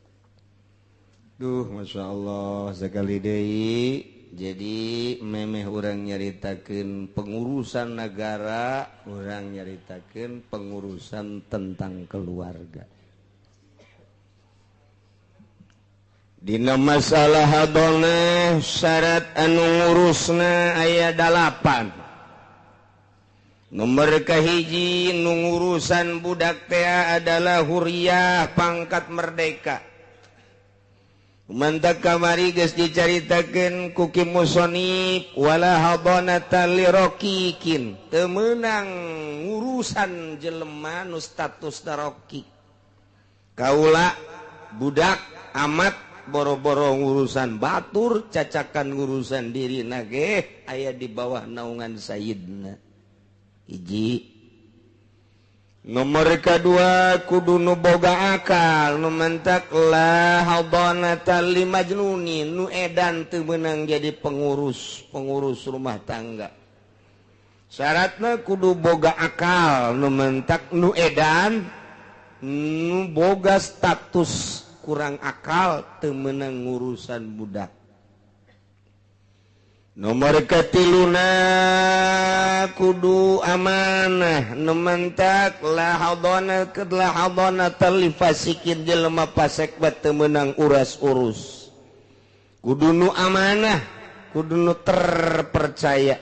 Duh, Masya Allah, sekali deui Jadi memeh urang nyaritakeun pengurusan negara, urang nyaritakeun pengurusan tentang keluarga. Dina masalah hadonah syarat anu ngurusna aya 8. Nomor kahiji nu ngurusan budak teh adalah huriyah pangkat merdeka. Mantak kamari geus dicaritakeun ku Ki Musonib wala hadanata lirokikin, teu meunang ngurusan jelema nu status rokik. Kaula budak amat boro-boro ngurusan batur cacakan ngurusan dirina ge aya di bawah naungan sayyidna. Hiji. Nomor kedua kudu nu boga akal, nu mentak la hadanata li majnuni, nu edan teu meunang jadi pengurus rumah tangga. Syaratna kudu boga akal, nu mentak nu edan, nu boga status kurang akal teu meunang ngurusan budak. Nomor katiluna kudu amanah, nu mentak la hadana kedla hadana li fasikin, jelema fasik bat teu meunang uras-urus. Kudu nu amanah, kudu nu terpercaya.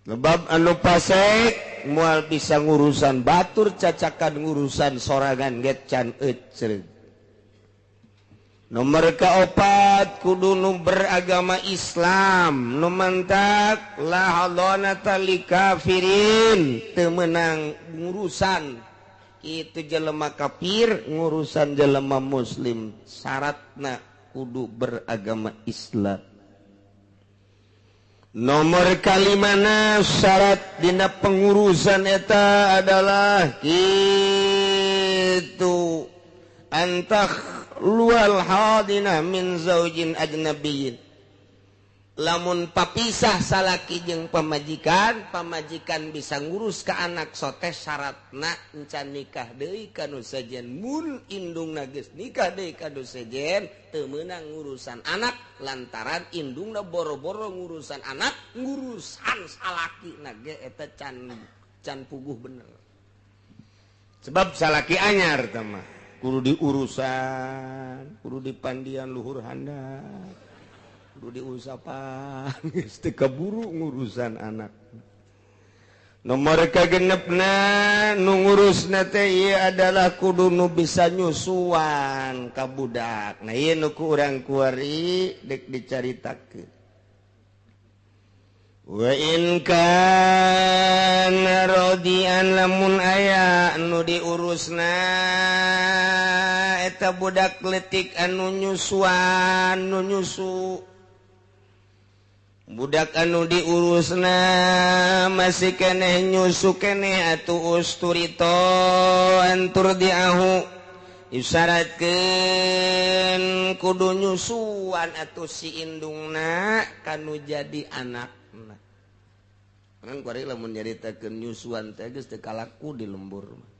Sebab anu fasik moal bisa ngurusan batur cacakan ngurusan sorangan ge can ecreug. Nomor keopat kudu nu beragama Islam, nu mentak la hadanata li kafirin, teu meunang ngurusan kitu jelema kafir ngurusan jelema muslim, syaratna kudu beragama Islam. Nomor kalimana syarat dina pengurusan eta adalah kitu antah lual hadina min zaujin ajnabiyyin, lamun papisah salaki jeung pamajikan, pamajikan bisa ngurus ka anak sote syaratna encan nikah deui ka nu sejen. Mun indungna geus nikah deui ka nu sejen teu meunang ngurusan anak lantaran indungna boro-boro ngurusan anak ngurusan salaki na ge eta can puguh bener. Sebab salaki anyar tah mah kudu diurusan, kudu dipandian luhur handap, kudu diusapan, geus teu kaburu ngurusan anak. Nomor kagenepna nu ngurusna teh ieu adalah kudu nu bisa nyusuan ka budak. Nah ieu nu ku urang kuari deuk dicaritakeun. Wa in kana radian, lamun aya nu diurusna eta budak leutik anu nyusuan, nu nyusu. Budak anu diurusna masih keneh nyusu keneh atuh usturito antur diahu, isyaratkeun kudu nyusuan atuh si indungna kanu jadi anak. Kan kuari lamun nyaritakeun nyusuan teh geus teu kalaku di lembur mah.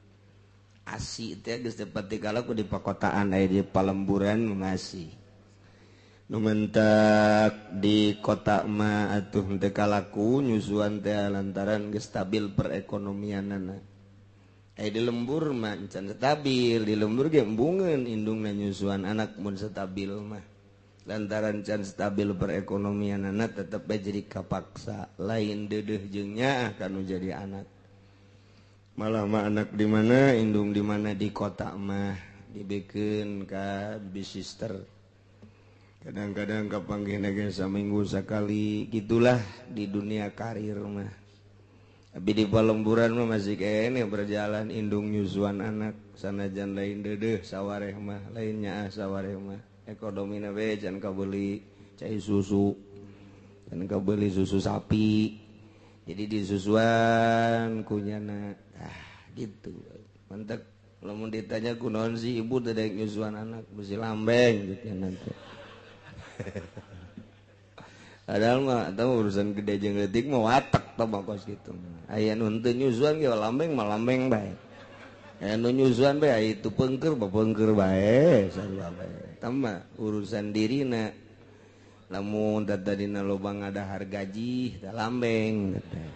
Asi teh geus teu pati kalaku di pakotaan aya di palemburan masih. Nu mentak di kota mah atuh teu kalaku nyusuan teh lantaran geus stabil perekonomianana. Aya di lembur mah encan stabil, di lembur ge embungeun indungna nyusuan anak mun stabil mah. Lantaran can stabil perekonomian anak tetep bae jadi kapaksa lain deudeuh jeung nyaah kanu jadi anak. Malah mah anak di mana indung di mana di kota mah dibekeun ka babysitter. Kadang-kadang kapanggihna ge saminggu sakali gitulah di dunia karir mah. Tapi di palemburan mah masih keneh berjalan indung nyusuan anak sanajan lain deudeuh sawareh mah lain nyaah sawareh mah. Ekonomi na be can kabeli cai susu, can kabeli susu sapi, jadi disusuan kunyana ah gitu. Mantak lamun ditanya kunaon sih ibu teh daek nyusuan anak mesti lambeng gitu nanti. Padahal mah tahu urusan gede jeung leutik mah watek tah mah kos kitu. Aya nu henteu nyusuan ge lambeng mah lambeng bae. Aya nu nyusuan bae itu pengker mah pengker bae sarua bae. Tama urusan dirina. Lamun tadina loba ngadahar gaji tah lambeng teh.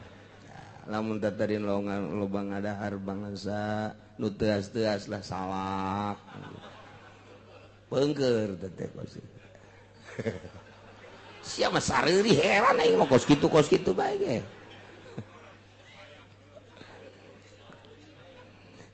Lamun tadina loba ngadahar bangsa nu teuas-teuas lah salak. Peungeur teh kos. Sia mah sareuri heran aing mah kos kitu bae ge.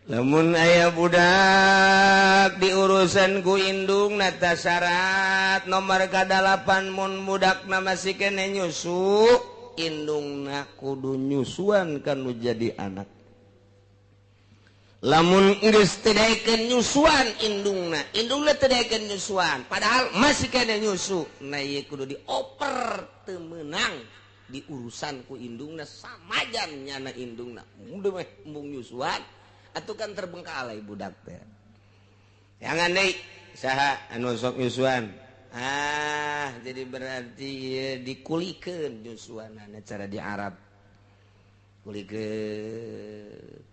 Lamun aya budak diurusan ku indung nata syarat nomor ka-8 mun budakna masih kene nyusu indungna kudu nyusuan kanu jadi anak. Lamun geus teu daekeun nyusuan indungna, indungna teu daekeun nyusuan padahal masih kene nyusu, nah ieu kudu dioper teu meunang diurusan ku indungna samajan nyana indungna udah meh embung nyusuan atuh kan terbengkalai budak teh. Jangan deui saha anu sok nyusuan. Ah, jadi berarti dikulikeun nyusuanana cara di Arab. Kulikeun.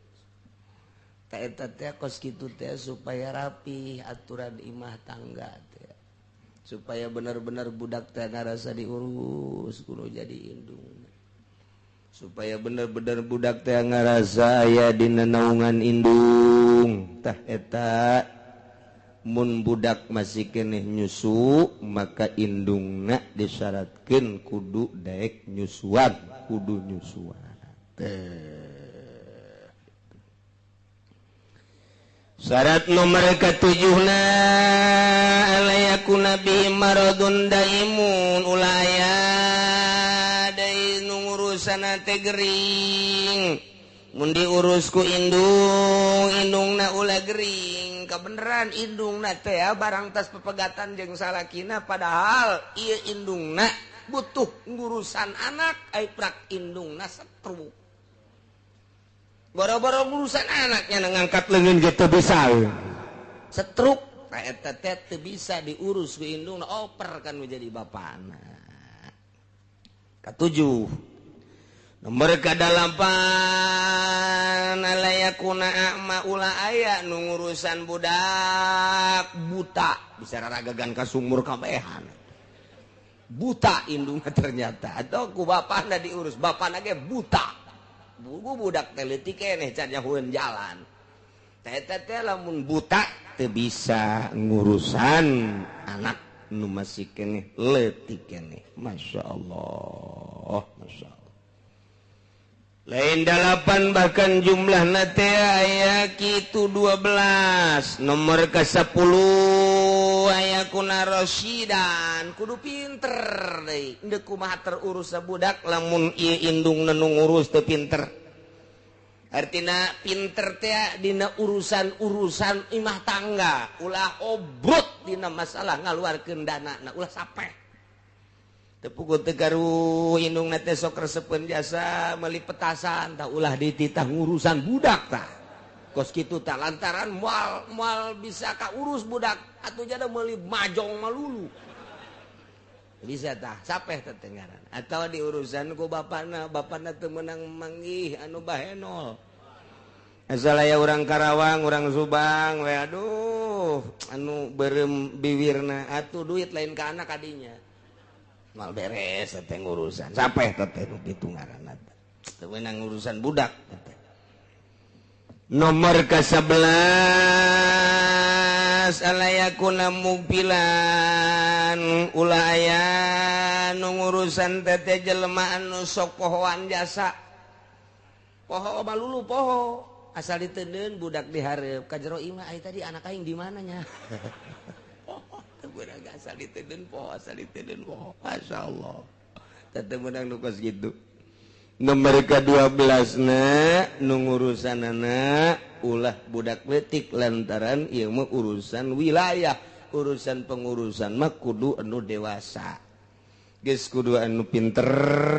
Ta eta teh kos kitu teh supaya rapi aturan imah tangga teh. Supaya benar-benar budak teh ngarasa diurus kudu jadi indung. Supaya bener-bener budak teh ngarasa aya dina naungan indung tah eta mun budak masih keneh nyusu maka indungna disyaratkeun kudu daek nyusuan kudu nyusuan teh. Syarat nomor katujuhna alayakuna bi maradun daimun ulaya urusan teh gering mun diurus ku indung indungna ulah gering kabeneran indungna teh barang tas pepegatan jeung salakina padahal ieu indungna butuh ngurusan anak ai prak indungna setruk boro-boro ngurusan anaknya ngangkat leungeun ge teu bisa setruk eta teh teu bisa diurus ku indungna oper kan menjadi bapana. Katujuh nomor ka-8 alayakuna a'ma ula aya nu ngurusan budak buta bisa raragagan ka sumur kabehan buta indungna ternyata atau ku bapana diurus bapana ge buta buku budak teh leutik keneh can nyahueun jalan teh teh lamun buta teu bisa ngurusan anak nu masih keneh leutik keneh. Masya Allah, Masya Allah. Lain 8 bahkan jumlah teh aya kitu 12. Nomor ke-10 aya kuna rosyidan kudu pinter deui. Deuk kumaha terurus budak lamun ieu indungna nu ngurus teu pinter. Artina pinter teh dina urusan-urusan imah tangga, ulah obrot dina masalah ngaluarkeun dana, ulah sapeh. Tepukul tegaru indungna teh sok resepeun jasa meuli petasan tah ulah dititah ngurusan budak tah. Kos kitu tah lantaran moal bisa kaurus budak atuh jada meuli majong malulu. Bisa tah sapeh teh ngaran. Atawa diurusan ku bapana, bapana teu meunang manggih anu bahenol. Asal aya urang Karawang, urang Subang we aduh anu beureum biwirna atuh duit lain ka anak kadinya. Mal beres teh ngurusan sampai teh nu kitu ngaranna teu meunang urusan budak teh. Nomor ke-11 alayakuna mugbilan ulah aya nu ngurusan teh jelema anu sok pohoan jasa poho malulu poho asal diteundeun budak dihareup ka jero imah ai tadi anak aing di mana nya. Asal diteundeun poho, asal diteundeun poho. Masya Allah. Teu meunang nu kos kitu. Nomor ke-12 na nu ngurusanana ulah budak leutik lantaran ieu mah urusan wilayah, urusan pengurusan mah kudu anu dewasa. Geus kudu anu pinter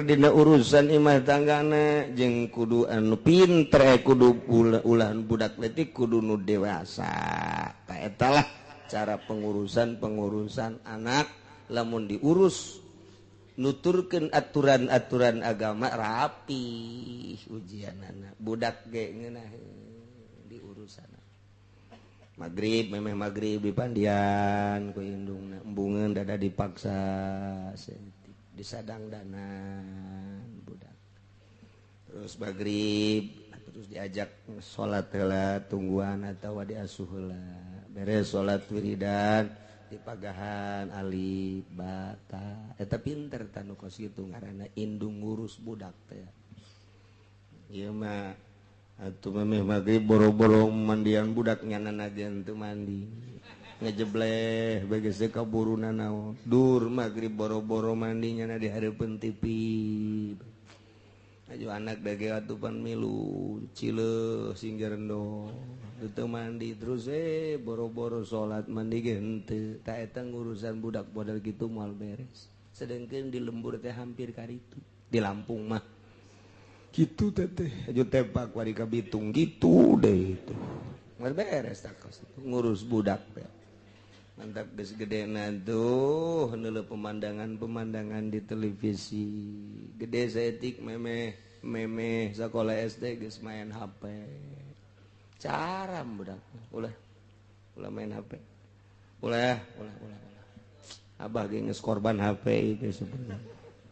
dina urusan imah tanggana jeung kudu anu pinter kudu ulah budak leutik kudu nu dewasa. Ta eta lah cara pengurusan-pengurusan anak lamun diurus nuturkeun aturan-aturan agama rapi ujianana budak ge ngeunaheun diurusanana. Maghrib memeh maghrib dipandian ku indungna embungeun dada dipaksa saeutik disadang-danan budak. Terus maghrib terus diajak salat heula tungguan atawa diasuh heula. Beres salat wiridan dipagahan alif ba ta. Eta pinter tanu kos kitu ngaranna indung ngurus budak teh. Ieu mah atuh memeh maghrib boro-boro mandian budak nyana aja teu mandi. Ngejebleh bae geus kaburu nanaon. Dur maghrib boro-boro mandi nyana di hareupeun TV. Aju anak dage atupan milu cileuh sing jerendo teu mandi terus boro-boro salat mandi ge henteu. Ta eta ngurusan budak model kitu moal beres. Sedengkeun di lembur teh hampir karitu. Di Lampung mah kitu teh aju tepak wari ka Bitung gitu deh itu. Moal beres tah ngurus budak teh. Mantap geus gedena tuh neuleuh pemandangan-pemandangan di televisi. Gede saeutik memeh memeh sakola SD geus main HP. Cara budak ulah ulah main HP. Ulah ulah ulah ulah. Abah ge geus korban HP itu sebenarnya.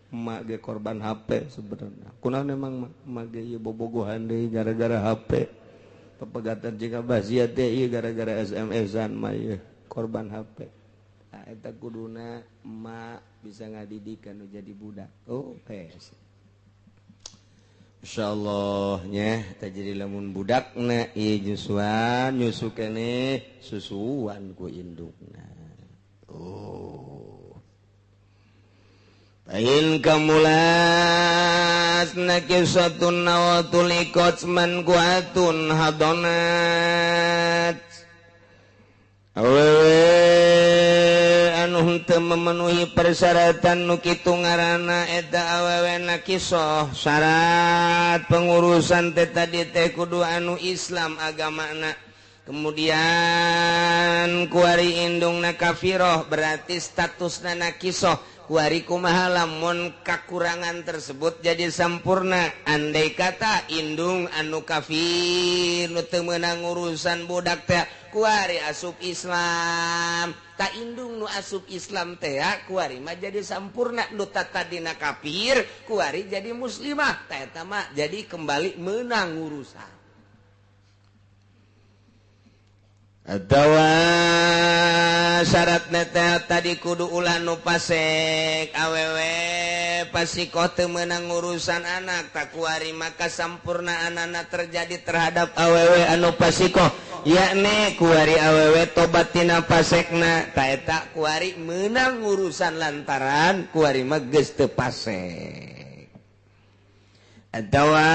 Emak ge korban HP sebenarnya. Kunaon emang emak ge ieu bobogohan deui gara-gara HP. Pepegatan jeung Abah sia teh ieu gara-gara SMS-an mah ieu. Korban HP. Nah, eta kuduna emak bisa ngadidik anu jadi budak. Oh, PS. Insyaallah nya teh jadi lamun budakna ieu nyusuan nyusu keneh susuan ku indungna. Oh. Pain kamulas nakisatun nawatul ikot man kuatun hadonat. Awewe anu henteu memenuhi persyaratan nu kitu ngaranna eta awewe nakisoh. Syarat pengurusan teh tadi teh kudu anu Islam agamana. Kemudian kuari indungna kafiroh berarti statusna nakisoh. Kuari kumaha lamun kakurangan tersebut jadi sampurna. Andai kata indung anu kafir nu teu meunang urusan budak teh kuari asup Islam. Ta indung nu asup Islam teh kuari mah jadi sampurna. Nu tadina kafir kuari jadi muslimah. Ta eta mah jadi kembali meunang urusan. Atawa syaratna teh tadi kudu ulah nu pasek awewe pasikoh teu meunang urusan anak tak kuari maka sampurnaanana terjadi terhadap awewe anu pasikoh yakni kuari awewe tobat tina pasekna ta eta kuari meunang urusan lantaran kuari mah geus teu pasek. Atawa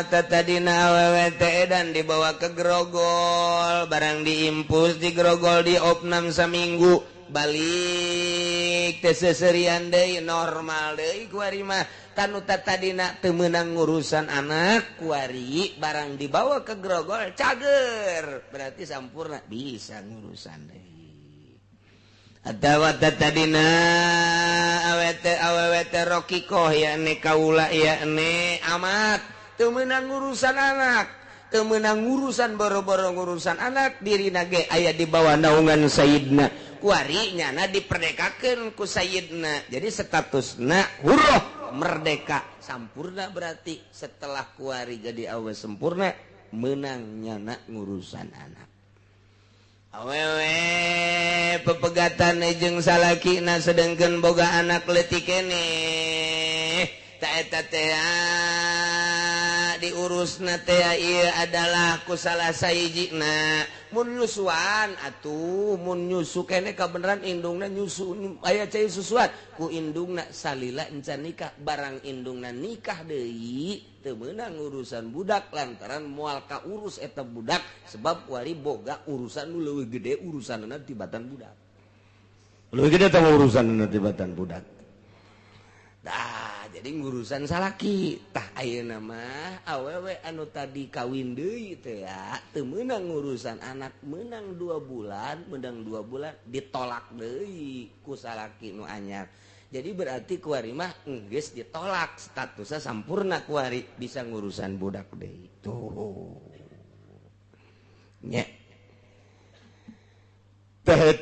tadina awewe teh edan dibawa ke grogol barang diimpus di grogol diopnam saminggu balik teh seserian deui normal deui kuari mah tanu tadina teu meunang ngurusan anak kuari barang dibawa ke grogol cager berarti sampurna bisa ngurusan deui. Atawa tadina awewe teh rokikoh yakni kaula yakni amat teu meunang ngurusan anak teu meunang ngurusan boro-boro ngurusan anak dirina ge aya di bawah naungan sayidna kuari nyana diperdekakeun ku sayidna jadi statusna hurrah merdeka sampurna berarti setelah kuari jadi awe sempurna meunang nyana ngurusan anak. Awewe pepegatan jeung salakina sedengkeun boga anak leutik keneh ta eta teh diurusna teh ieu adalah ku salah sahijina mun nyusuan atuh mun nyusu keneh kabeneran indungna nyusu aya cai susuan ku indungna salila encan nikah barang indungna nikah deui teu meunang urusan budak lantaran moal kaurus eta budak sebab kuari boga urusan nu leuwih gede urusanna tibatan budak leuwih gede teh urusanna tibatan budak. Tah jadi ngurusan salaki tah ayeuna mah awewe anu tadi kawin deui teh teu meunang ngurusan anak meunang 2 bulan meunang 2 bulan ditolak deui ku salaki nu anyar. Jadi berarti kuari mah geus ditolak statusnya sampurna kuari bisa ngurusan budak deui. Tuh. Nya teh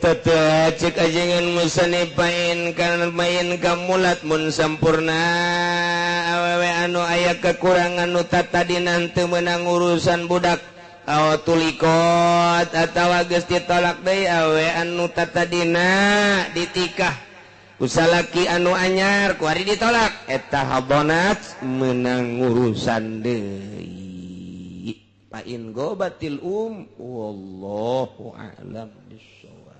cek ajengan musani pain kan main kamulat mun sampurna awewe anu aya kekurangan nu tatadina teu meunang urusan budak aw tulikot atawa geus ditolak deui awewe anu tatadina ditikah ku salaki anu anyar kuari ditolak, eta habonat meunang urusan deui. Pain gobatil um, wallahu a'lam bissawab.